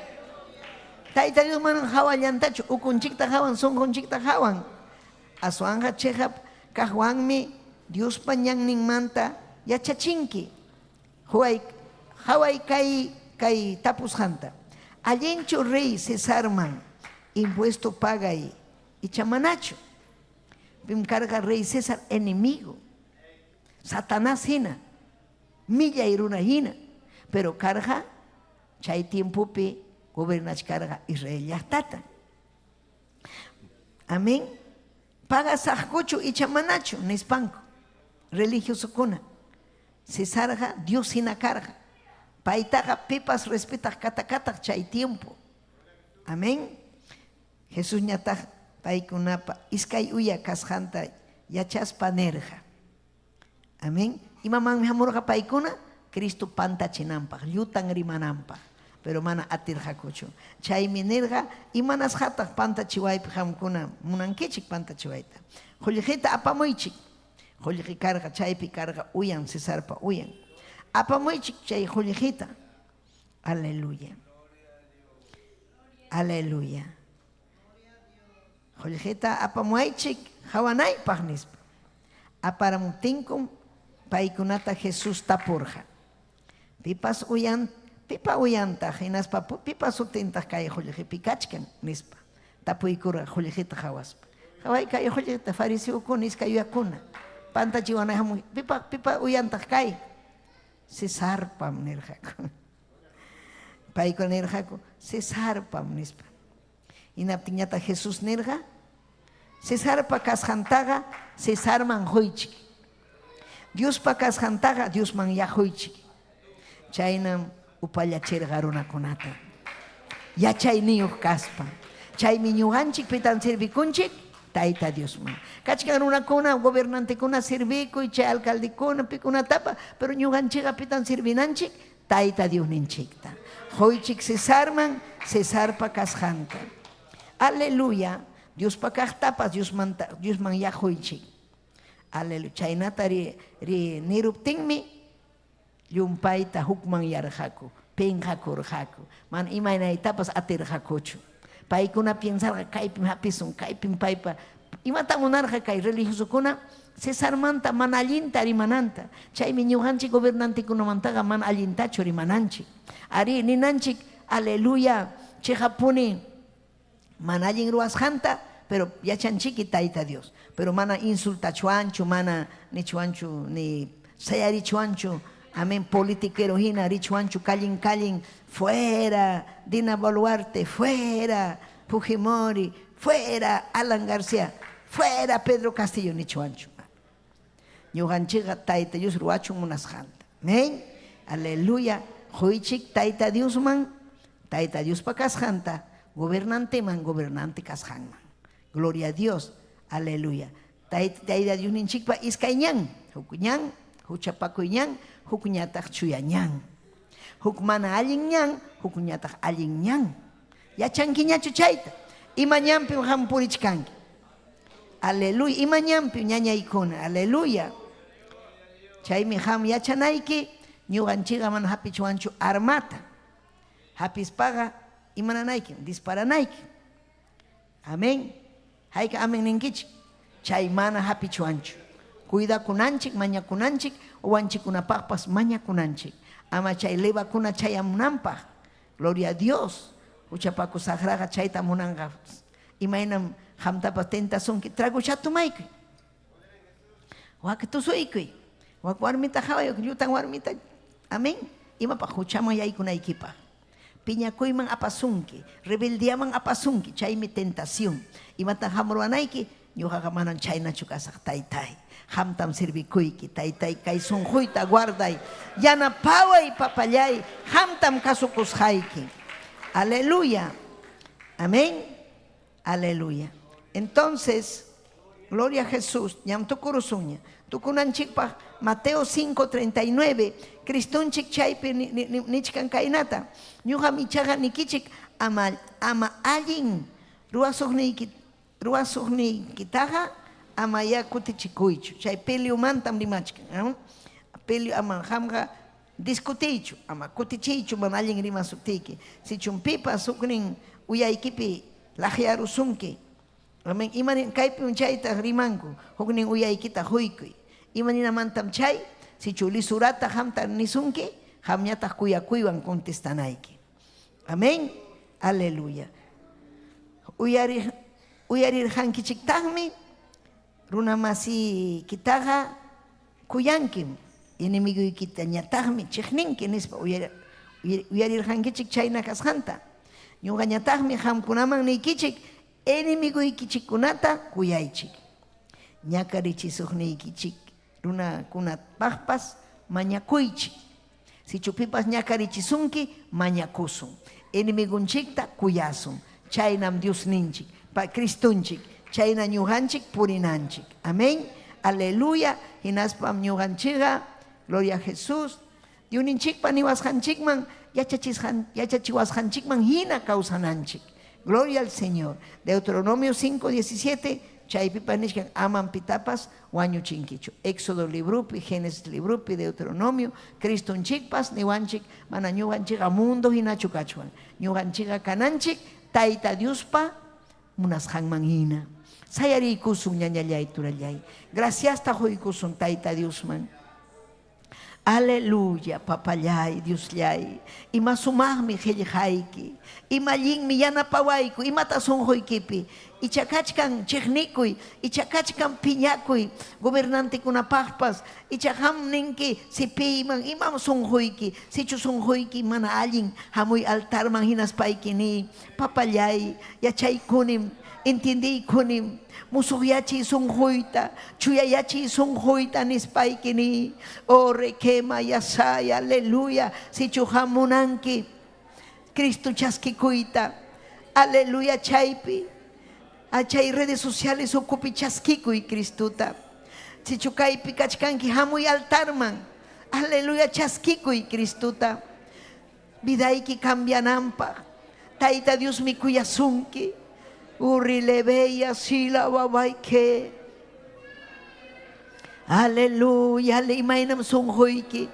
Tayta Dios manam hawallantachu ukunchikta hawan, sunqunchikta hawan. Aswanqa chiqap kaqwanmi Diospa ñanninmanta yachachinki. Huway, haway kay kay tapusqanta. Allinchu rey Cesarman impuesto pagay icha manachu? Pim karqa rey Cesar enemigo, Satanás hina, millay runa hina, pero karqa chay tiempopi gobernachkarqa Israel llaqtata. Amén. Pagasaqkuchu icha manachu nispanku religiosokuna. Cesarqa Dios hina karqa. Paytaqa pipas respetaq katakataq chay tiempo. Amén. Jesusñataq paykunapa iskay uya kasqanta yachaspa nirqa. Amén. Imamanmi hamurqa paykuna? Cristo pantachinanpaq, llutan rimananpaq, pero mana atirqakuchu. Chaymi nirqa, imanasqataq pantachiwaypi qamkuna munankichik pantachiwayta? Qullqita apamuychik. Qullqi karqa, chaypi karqa uyan, Cesarpa uyan. Apamuychik chay qullqita. Aleluya. Aleluya. Qullqita apamuwaychik qawanaypaq, nispa. Aparamuptinkum paykunata Jesús tapurqa, Pipas uyan, pipa uyantaq hinaspa pipa sutintaq kay qullqipi kachkan? nispa. Tapuykurqa qullqita qawaspa. Qaway kay qullqita, fariseokuna, iskay uyakuna, pantachiwanay hamun, pipa, pipa uyantaq kay? Cesarpam, nirqaku. Paykuna nirqaku, Cesarpam, nispa. Hinaptinñataq Jesús nirqa, Cesarpa kasqantaqa Cesarman qoychik, Diospa kasqantaqa Diosmanyá qoychik. Chaynam upallachirqa runakunata yachayniyuq kaspa. Chaymi ñuqanchik pitan servikunchik? Tayta Diosman. Kachkan runakuna, gobernantekuna servikuy, chay alcaldekuna, pikunatapa, pero ñuqanchikqa pitan servinanchik? Tayta Diosninchikta. Qoychik Cesarman Cesarpa kasqanta. Aleluya. Diospa kaqtapas Diosmanta Diosmanyá qoychik. Aleluya. Chaynata ri, ri niruptinmi llumpayta hukmanyarqaku, penqakurqaku. Mana imaynaytapas atirqakuchu. Paykuna piensarqa kaypim hapisun, kaypim paypa Imata munarqa kay religiosokuna? Cesarmanta mana allinta rimananta. Chaymi ñuqanchik gobernantekunamantaqa mana allintachu rimananchik. Arí, ninanchik, aleluya, cheqapuni mana allin ruwasqanta, pero yachanchiki Tayta Dios. Pero mana insultachuanchu, mana nichuanchu, ni sayarichuanchu, amén, politiquero hina richuanchu, kallin kallin, fuera, Dina Boluarte, fuera, Fujimori, fuera Alan García, fuera Pedro Castillo nichwanchu. Ñuqanchikqa Tayta Dios ruwachun munasqanta. Amén. Aleluya. Quychik Tayta Diosman, Tayta Diospa kasqanta, gobernanteman, gobernante kasqanman. Gloria a Dios. Aleluya. Tayta Diosninchikpa iskay ñan, huk ñan, huchapakuy ñan, hukñataq chuya ñan. Huk mana allin ñan, hukñataq allin ñan. Yachankiñachu chayta? Ima ñanpim qam purichkanki? Aleluya. Ima ñanpim ñañaykuna? Aleluya. Chaymi qam yachanayki, ñuqanchikqa mana hapichwanchu armata. Hapispaqa imananaykim? Disparanaykim. Amén. Hayka amén ninkichik? Chay mana hapichwanchu. Cuidakunanchik, mañakunanchik, wawanchikkunapaqpas mañakunanchik. Ama chay levakuna chayamunanpaq. Gloria a Dios. Huchapaku saqraqa chayta munanqa. Imaynam qamtapas tentasunki, tragocha tomaykuy. Wak tusuykuy. Wak warmita qaway, llutan warmita. Amén. Imapaq huchaman yaykunaykipaq. Piñakuyman apasunki, rebeldiaman apasunki, chaymi tentación. Imatan qam ruwanayki? Ñuqaqa manam chaynachu kasaq, taytay. Qamtam servikuyki, taytay, kay sunquyta guarday. Yanapaway, papallay, qamtam kasukusqayki. Aleluya. Amén. Aleluya. Entonces, gloria a Jesús, ñam tukurusunña. Tukunanchikpaq Mateo 5:39, Cristonchik chaypi nichkan kaynata. Ñuqam ichaqa nikichik ama ama allin ruwasuqniyki ruwasuqniykitaqa amayá kutichikuychu. Chay peleomantam rimachkan. Peleo ama qamqa discutiychu, ama kutichiychu mana allin rimasuptiyki. Sichum pipas huknin uyaykipi laqyarusunki. Amén. Imanin kaypim chayta rimanku, huknin uyaykita huykuy. Imaninamantam chay? Sichu lisurata qamta nisunki, qamñataq kuyakuywan contestanayki. Amén. Aleluya. Uyariq uyarirqankichiktaqmi runamasiykitaqa kuyankim, enemigoykitañataqmi chiqninki nispa uyarirqankichik chayna kasqanta. Ñuqañataqmi qamkunaman niykichik, Enemigoykichikkunata kuyaychik, ñakarichisuqniykichik runakunapaqpas mañakuychik. Sichu pipas ñakarichisunki, mañakusun. Enemigonchikta kuyasun. Chaynam Diosninchik, pa Cristonchik, chayna ñuqanchik purinanchik. Amén. Aleluya. Hinaspam ñuqanchikqa, gloria a Jesús, Diosninchikpa niwasqanchikman yachachisqan yachachiwasqanchikman hina kawsananchik. Gloria al Señor. Deuteronomio 5:17 chaypipas nichkan amam pitapas wañuchinkichu. Éxodo libropi, Génesis libropi, Deuteronomio, Cristonchikpas niwanchik mana ñuqanchikqa mundo hinachu kachwan. Ñuqanchikqa kananchik Tayta Diospa munasqanman hina. Sayariykusun ñañallay turallay. Graciasta quykusun Tayta Diosman. Aleluya, papallay, Diosllay, ima sumaqmi qellqayki, ima allinmi yanapawayku, imata sunquykipi, icha kachkan chiqnikuy, icha kachkan piñakuy gobernantekunapaqpas, icha qam ninki sipiyman, imam sunquyki, sichu sunquyki mana allin, hamuy altarman hinaspayki niy, Papallay, yachaykunim, entiendeykunim, musuqyachiy sunquyta, chuyayachiy sunquyta nispayki niy, oh requema yasay, aleluya, sichu qam munanki Cristo chaskikuyta, aleluya, chaypi, chay redes sociales ukupi chaskikuy Cristota. Sichu kaypi kachkanki, hamuy altarman, aleluya, chaskikuy Cristota. Vidayki cambiananpaq Tayta Diosmi kuyasunki. Urrilebeya sila wabayke. Aleluya, imaynam sunquyki.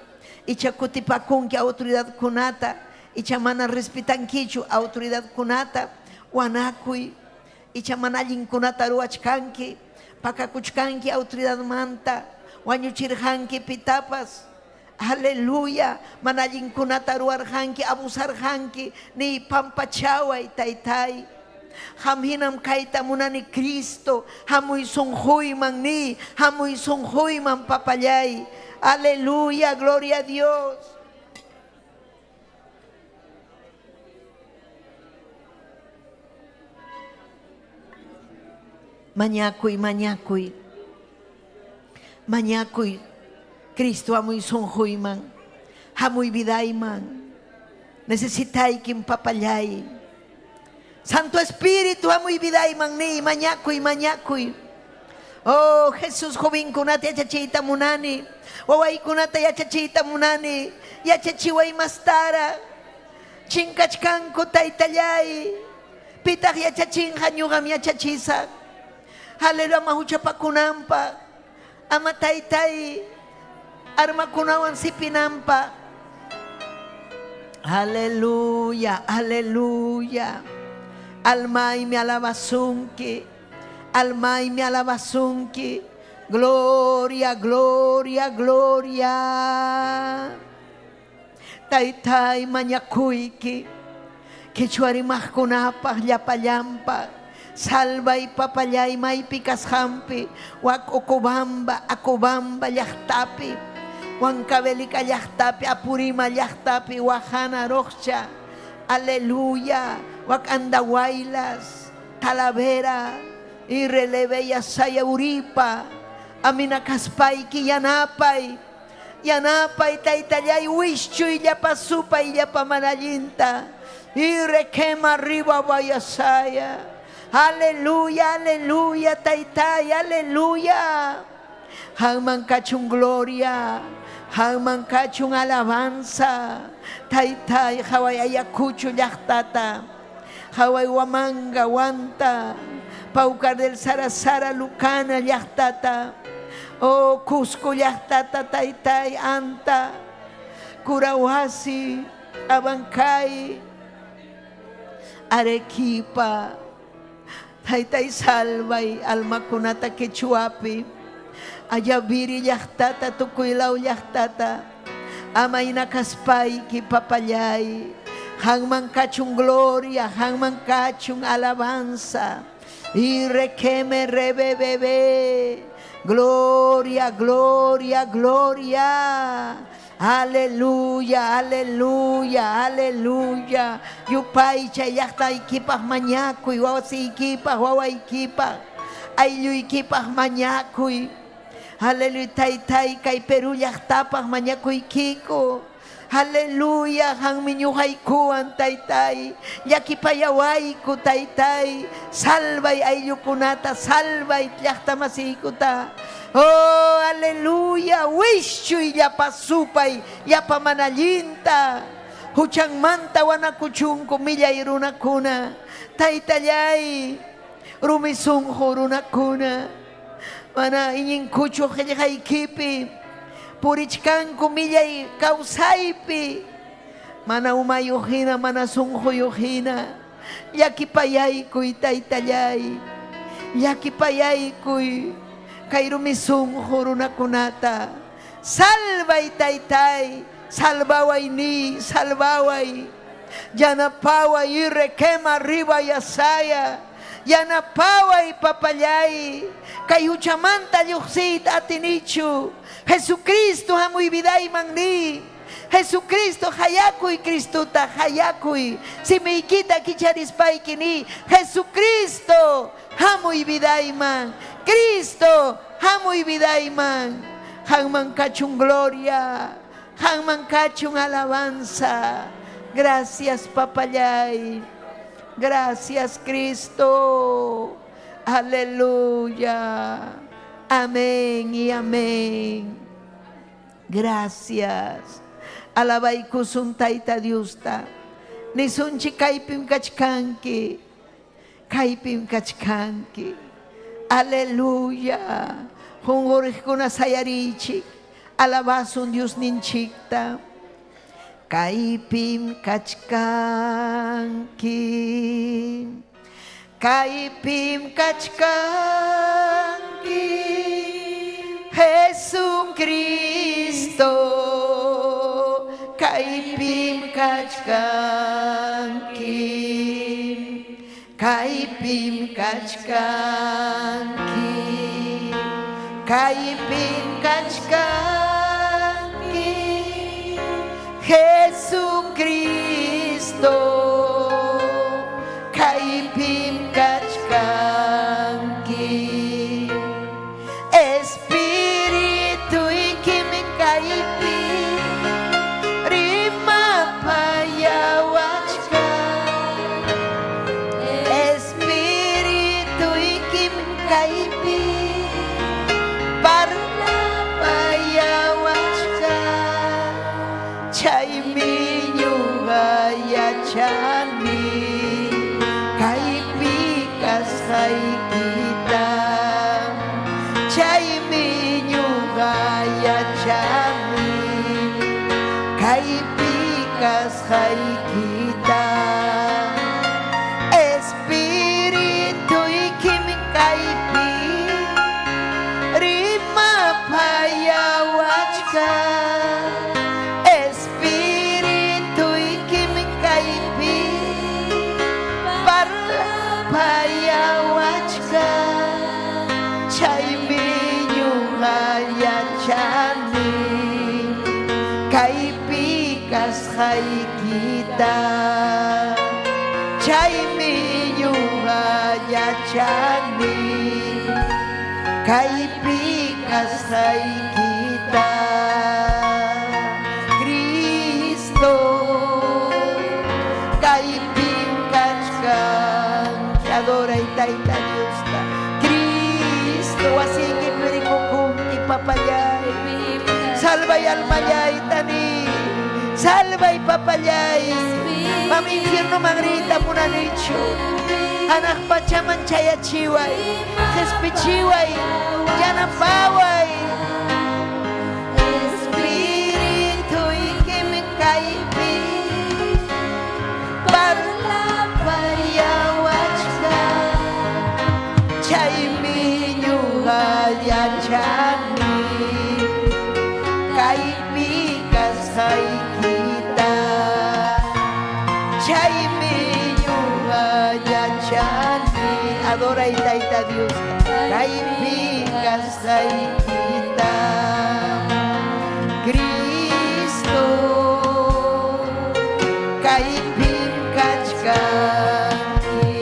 Icha kutipakunki autoridadkunata, icha mana respetankichu autoridadkunata, wanakuy, icha mana allinkunata ruwachkanki, pakakuchkanki autoridadmanta, wañuchirqanki pitapas. Aleluya, mana allinkunata ruwarqanki, abusarqanki, niy pampachaway, taytay. Qam hinam kayta munani Cristo, hamuy sunquyman, niy, hamuy sunquyman, papallay. Aleluya, gloria a Dios. Mañakuy, mañakuy. Mañakuy, Cristo hamuy sunquyman, hamuy vidayman. Necesitaykim, papallay. Santo Espíritu hamuy vidayman niy, mañakuy, mañakuy. Oh, Jesús, jovenkunata yachachiyta munani, wawaykunata yachachiyta munani, yachachiway mastara. Chinkachkanku, taytallay. Pitaq yachachinqa? Ñuqam yachachisaq. Aleluya, ama huchapakunanpaq, ama taytay armakunawan sipinanpaq. Aleluya, aleluya. Almaymi alabasunki, almaymi alabasunki. Gloria, gloria, gloria. Taytay, mañakuyki Quechua rimaqkunapaq llapallanpaq, salvay papallay maypi kasqanpi, wak Ocobamba, Acobamba llaqtapi, Huancavelica llaqtapi, Apurima llaqtapi, Huajana, Roqcha, aleluya, wak Andahuaylas, Talavera, y Releve Yasaya Uripa, amina kaspayki yanapay. Yanapay taytallay wischuy llapa supay llapa mana allinta. Y requema arriba vayasaya. Aleluya, aleluya, taytay, aleluya. Qamman kachun gloria, qamman kachun alabanza. Taytay, qaway Ayacucho llaqtata, qaway Huamanga, Huanta, Paucar del Sarasara, Lucana llaqtata, oh Cusco llaqtata, taytay, Anta, Curahuasi, Abancay, Arequipa, Taytay salvay almakunata quechuapi, Ayaviri llaqtata, Tukuylaw llaqtata, ama inakaspayki papallay, qamman kachun gloria, qamman kachun alabanza, y requeme rebebebe, gloria, gloria, gloria. Aleluya, aleluya, aleluya. Yupaychay llaqtaykipaq mañakuy, wasiykipaq, wawaykipaq, aylluykipaq mañakuy. Aleluya, taytay, kay Perú llaqtapaq mañakuykiku. Aleluya, qammi ñuqaykuwan taytay. Llakipayawayku taytay. Salvay ayllukunata, salvay llaqtamasiykuta. Oh, aleluya, wischuy llapa supay, llapa mana allinta. Huchanmanta wanakuchunku millay runakuna. Taytallay, rumi sunqu runakuna. Mana iñinkuchu qillqaykipi, purichkanku millay kawsaypi. Mana umayuq hina, mana sunquyuq hina. Llakipayaykuy, taytallay. Llakipayaykuy kay rumi sunqu runakunata. Salvay, taytay. Salvaway ni, salvaway. Yanapaway y requema arriba yasaya. Yanapaway papallay. Kay huchamanta lluqsiyta atinichu. Jesucristo hamuy vidayman ni. Jesucristo hayakuy Cristota hayakuy. Simiykita kicharispayki ni. Jesucristo hamuy vidayman. Cristo hamuy vidayman. Qamman kachun gloria. Qamman kachun alabanza. Gracias papallay. Gracias Cristo. Aleluya. Amén y amén. Gracias. Alabaykusun Tayta Diosta. Nisunchik kaypim kachkanki. Kaypim kachkanki. Aleluya. Qunquriqkuna sayarichik. Alabasun Diosninchikta. Kaypim kachkanki. Kaypim kachkanki. Jesucristo. Kaypim kachkanki. Kaypim kachkanki. Kaypim kachkanki. Jesucristo. Kaypim kachkanki. Espirituykim kaypi rimapayawachkan. Espirituykim kaypi parlapayawachkan. Chaymi ñuqa yachani kaypi kasqaykita. Chaymi ñuqa yachani kaypi kasqaykita. Espirituykim kaypi rimapayawachkan. Espirituykim kaypi parlapayawachkan. Chaymi ñuqa yachani kaypi kasqaykita. Chaymi ñuqa yachani kaypi kasqaykita. Cristo, kaypim kachkanki. Adoray Tayta Diosta. Cristo wasiykipi rikukunki papallay. Salvay almallayta ni. Salvay papallay. Mama infiernoman riyta munanichu. Hanaq pachaman chayachiway. Qespichiway. Yanapaway. Espirituykim kaypi parlapayawachkan. Chaymi ñuqa yachani kaypi kasqaykita. Chaymi ñuqa yachani. Adoray Tayta Diosta kaypi kasqaykita. Cristo kaypim kachkanki.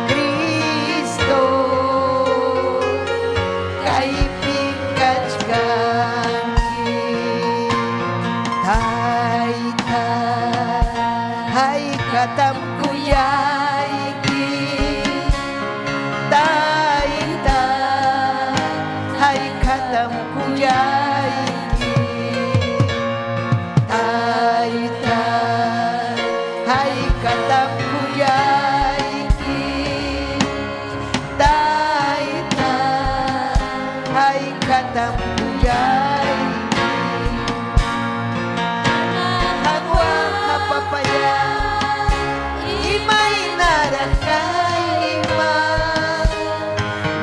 Cristo kaypim kachkanki. Tayta haykatam kuyayki. Tayta haykatam kuyayki. Tayta haykatam kuyayki. Tayta haykatam kuyayki. Qanwanqa papallay imaynaraq kayman.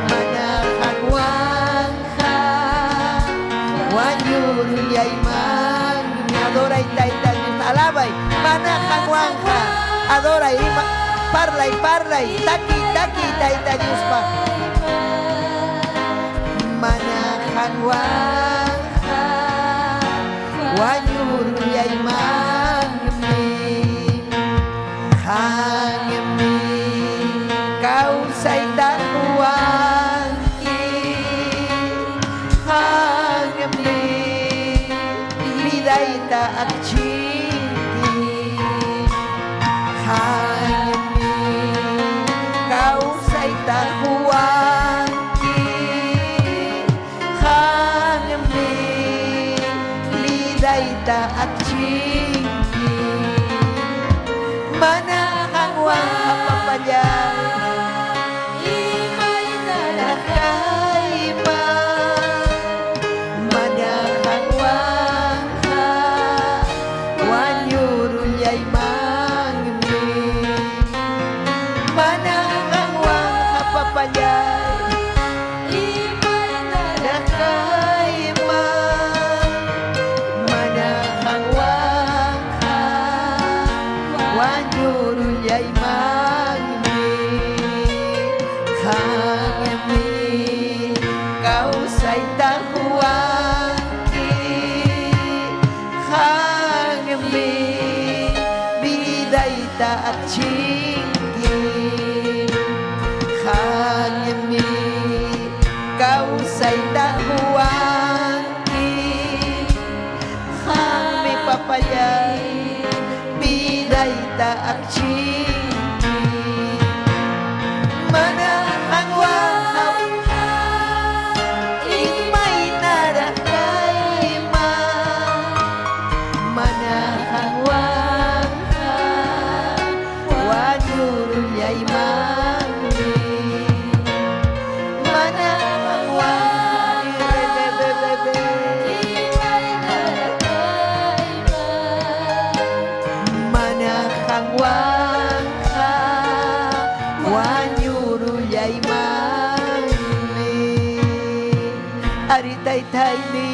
Mana qanwanqa wañurullaymanmi. Adoray Tayta Dios, alabay. Mana qanwanqa adoray, parlay, parlay, taki, taki Tayta Diospaq. Mana qanwanqa wañurullaymanmi. Qanmi kawsayta quwanki. Qanmi vidayta akchinki. Qanmi kawsayta quwanki. Qanmi vidayta akchinki. Mana qanwanqa papallay imaynaraq kayman. Mana qanwanqa wañurullaymanmi. Mana qanwanqa papallay imaynaraq kayman. Mana qanwanqa wañurullaymanmi. Qanmi kawsayta quwanki. Qanmi vidayta akchinki. Qanmi kawsayta quwanki. Qanmi papallay vidayta akchinki. Mana qanwanqa imaynaraq kayman. Mana qanwanqa wañurullaymanmi. Mana qanwanqa be, be, be, be. Mana qanwanqa wañurullaymanmi. Ari taytayni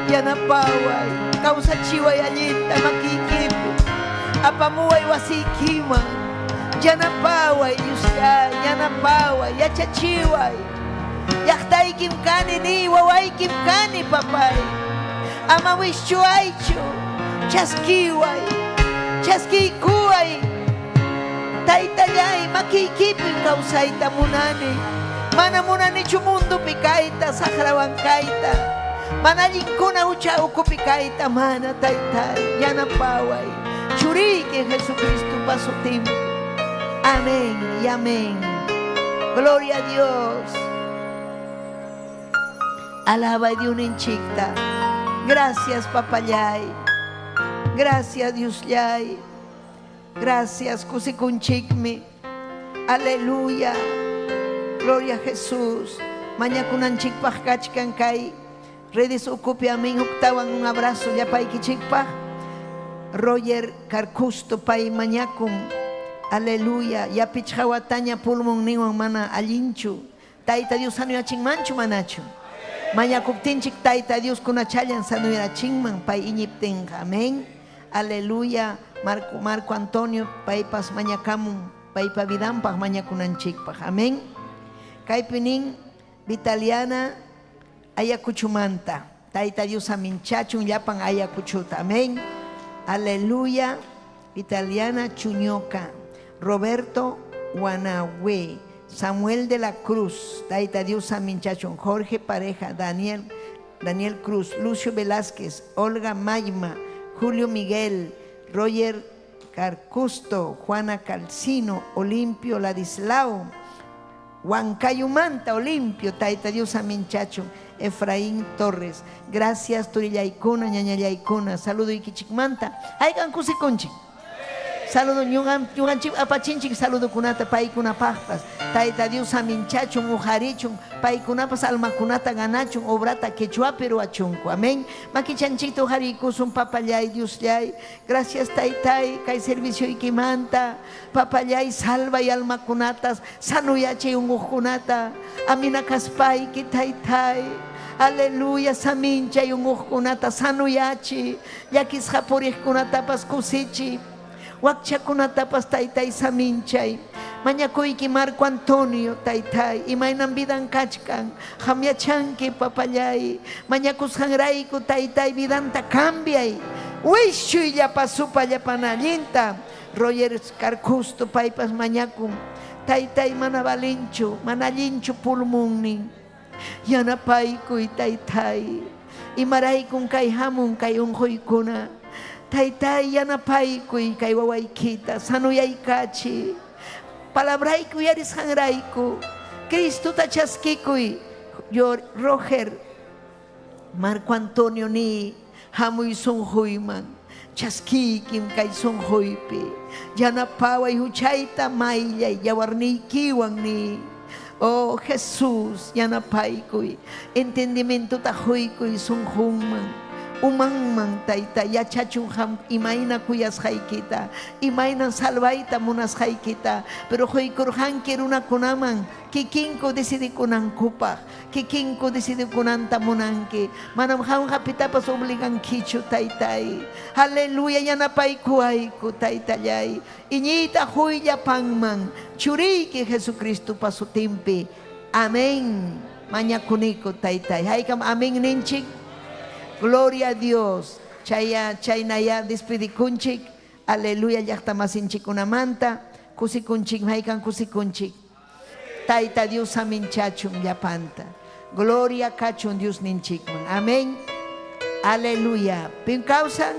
yanapaway, kawsachiway allinta makiykipi. Apamuway wasiykiman. Yanapaway Diosllay, yanapaway, yachachiway. Llaqtaykim kani ni, wawaykim kani papay. Ama wischuaychu, chaskiway, chaskiykuway. Taytallay, makiykipi kawsayta munani. Mana munanichu mundupi kayta, saqrawan kayta. Mana allinkuna hucha ukupi kayta, mana taytay, yanapaway. Churiyki Jesucristopa sutinpi. Amén y amén. Gloria a Dios. Alaba Diosninchikta. Gracias, papallay. Gracias, Diosllay. Gracias, kusikunchikmi. Aleluya. Gloria a Jesús. Mañakunanchikpaq kachkan kay redes ukupi amén huktawan un abrazo llapaykichikpaq. Roger Carcusto pay mañakun. Aleluya. Yapichqa wataña pulmonninwan mana allinchu. Tayta Dios sanuyachinmanchu manachu. Mañakuptinchik Tayta Dios kunachallan sanuyachinman pay iñiptinqa. Amén. Aleluya. Marco, Marco Antonio paypas mañakamun paypa vidanpaq mañakunanchikpaq. Amén. Kaypi nin Vitaliana Ayacuchumanta. Tayta Dios aminchachun llapan Ayacuchuta. Amén. Aleluya. Vitaliana Chuñoca. Roberto Guanahue. Samuel de la Cruz. Tayta Dios aminchachun. Jorge Pareja. Daniel, Daniel Cruz. Lucio Velázquez. Olga Mayma. Julio Miguel. Roger Carcusto. Juana Calcino. Olimpio Ladislao. Huancayumanta, Olimpio, Tayta Dios aminchachun, Efraín Torres. Gracias, turillaykuna, ñañallaykuna. Saludo ikichikmanta. Haykan kusikunchik. Saludo ñuqanchik apachinchik saludokunata paykunapaqpas. Tayta Dios aminchachun, uqarichun, paykunapas almakunata ganachun, obrata quechuapi ruwachunku. Amén. Makichanchikta uqariykusun, papallay, Diosllay. Gracias, taytay, kay servicioykimanta. Papallay, salvay almakunatas, sanuyachiy unquqkunata. Amina kaspayki, taytay. Aleluya, saminchay unquqkunata, sanuyachiy. Llakisqa puriqkunatapas kusichiy. Wakchakunatapas taytay saminchay. Mañakuyki Marco Antonio, taytay, imaynam vidan kachkan. Qam yachanki, papallay. Mañakusqanrayku, taytay, vidanta cambiay. Wischuy llapa supa llapana allinta. Roger Carcusto paypas mañakun. Taytay mana valinchu, mana allinchu pulmonnin. Yanapaykuy, taytay. Imaraykun kay hamun kay unquykuna. Taytay yanapaykuy kay wawaykita, sanuyaykachiy. Palabrayku uyarisqanrayku. Cristota chaskikuy. Roger Marco Antonio ni hamuy sunquyman. Chaskiykim kay sunquypi. Yanapaway huchayta mayllay yawarniykiwan ni. Oh Jesús, yanapaykuy. Entendimientota quykuy sunqunman. Umanman tayta yachachun qam imayna kuyasqaykita, imayna salvayta munasqaykita, pero quykurqanki runakunaman kikinku decidikunankupaq, kikinku decidikunanta munanki. Manam qamqa pitapas obligankichu, taytay. Aleluya, yanapaykuwayku, taytallay. Iñiyta quy llapanman, churiyki Jesucristopa sutinpi. Amén. Mañakuniku, taytay. Haykam amén ninchik. Gloria a Dios. Chaya chaynaya despidikunchik. Aleluya llaqta masinchikkunamanta. Kusikunchik, haykan kusikunchik. Tayta Dios aminchachun llapanta. Gloria kachun Dios ninchikman. Amén. Aleluya. Pim kawsan?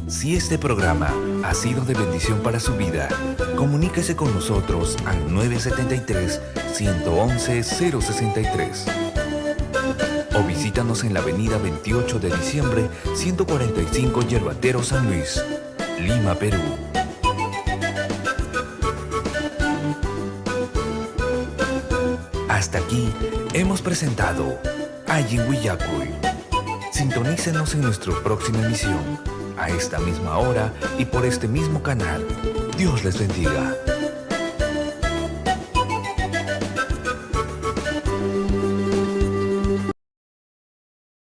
Si este programa ha sido de bendición para su vida, comuníquese con nosotros al 973-111-063. O visítanos en la avenida 28 de diciembre, 145 Yerbatero San Luis, Lima, Perú. Hasta aquí hemos presentado Allin Willakuy. Sintonícenos en nuestra próxima emisión, a esta misma hora y por este mismo canal. Dios les bendiga.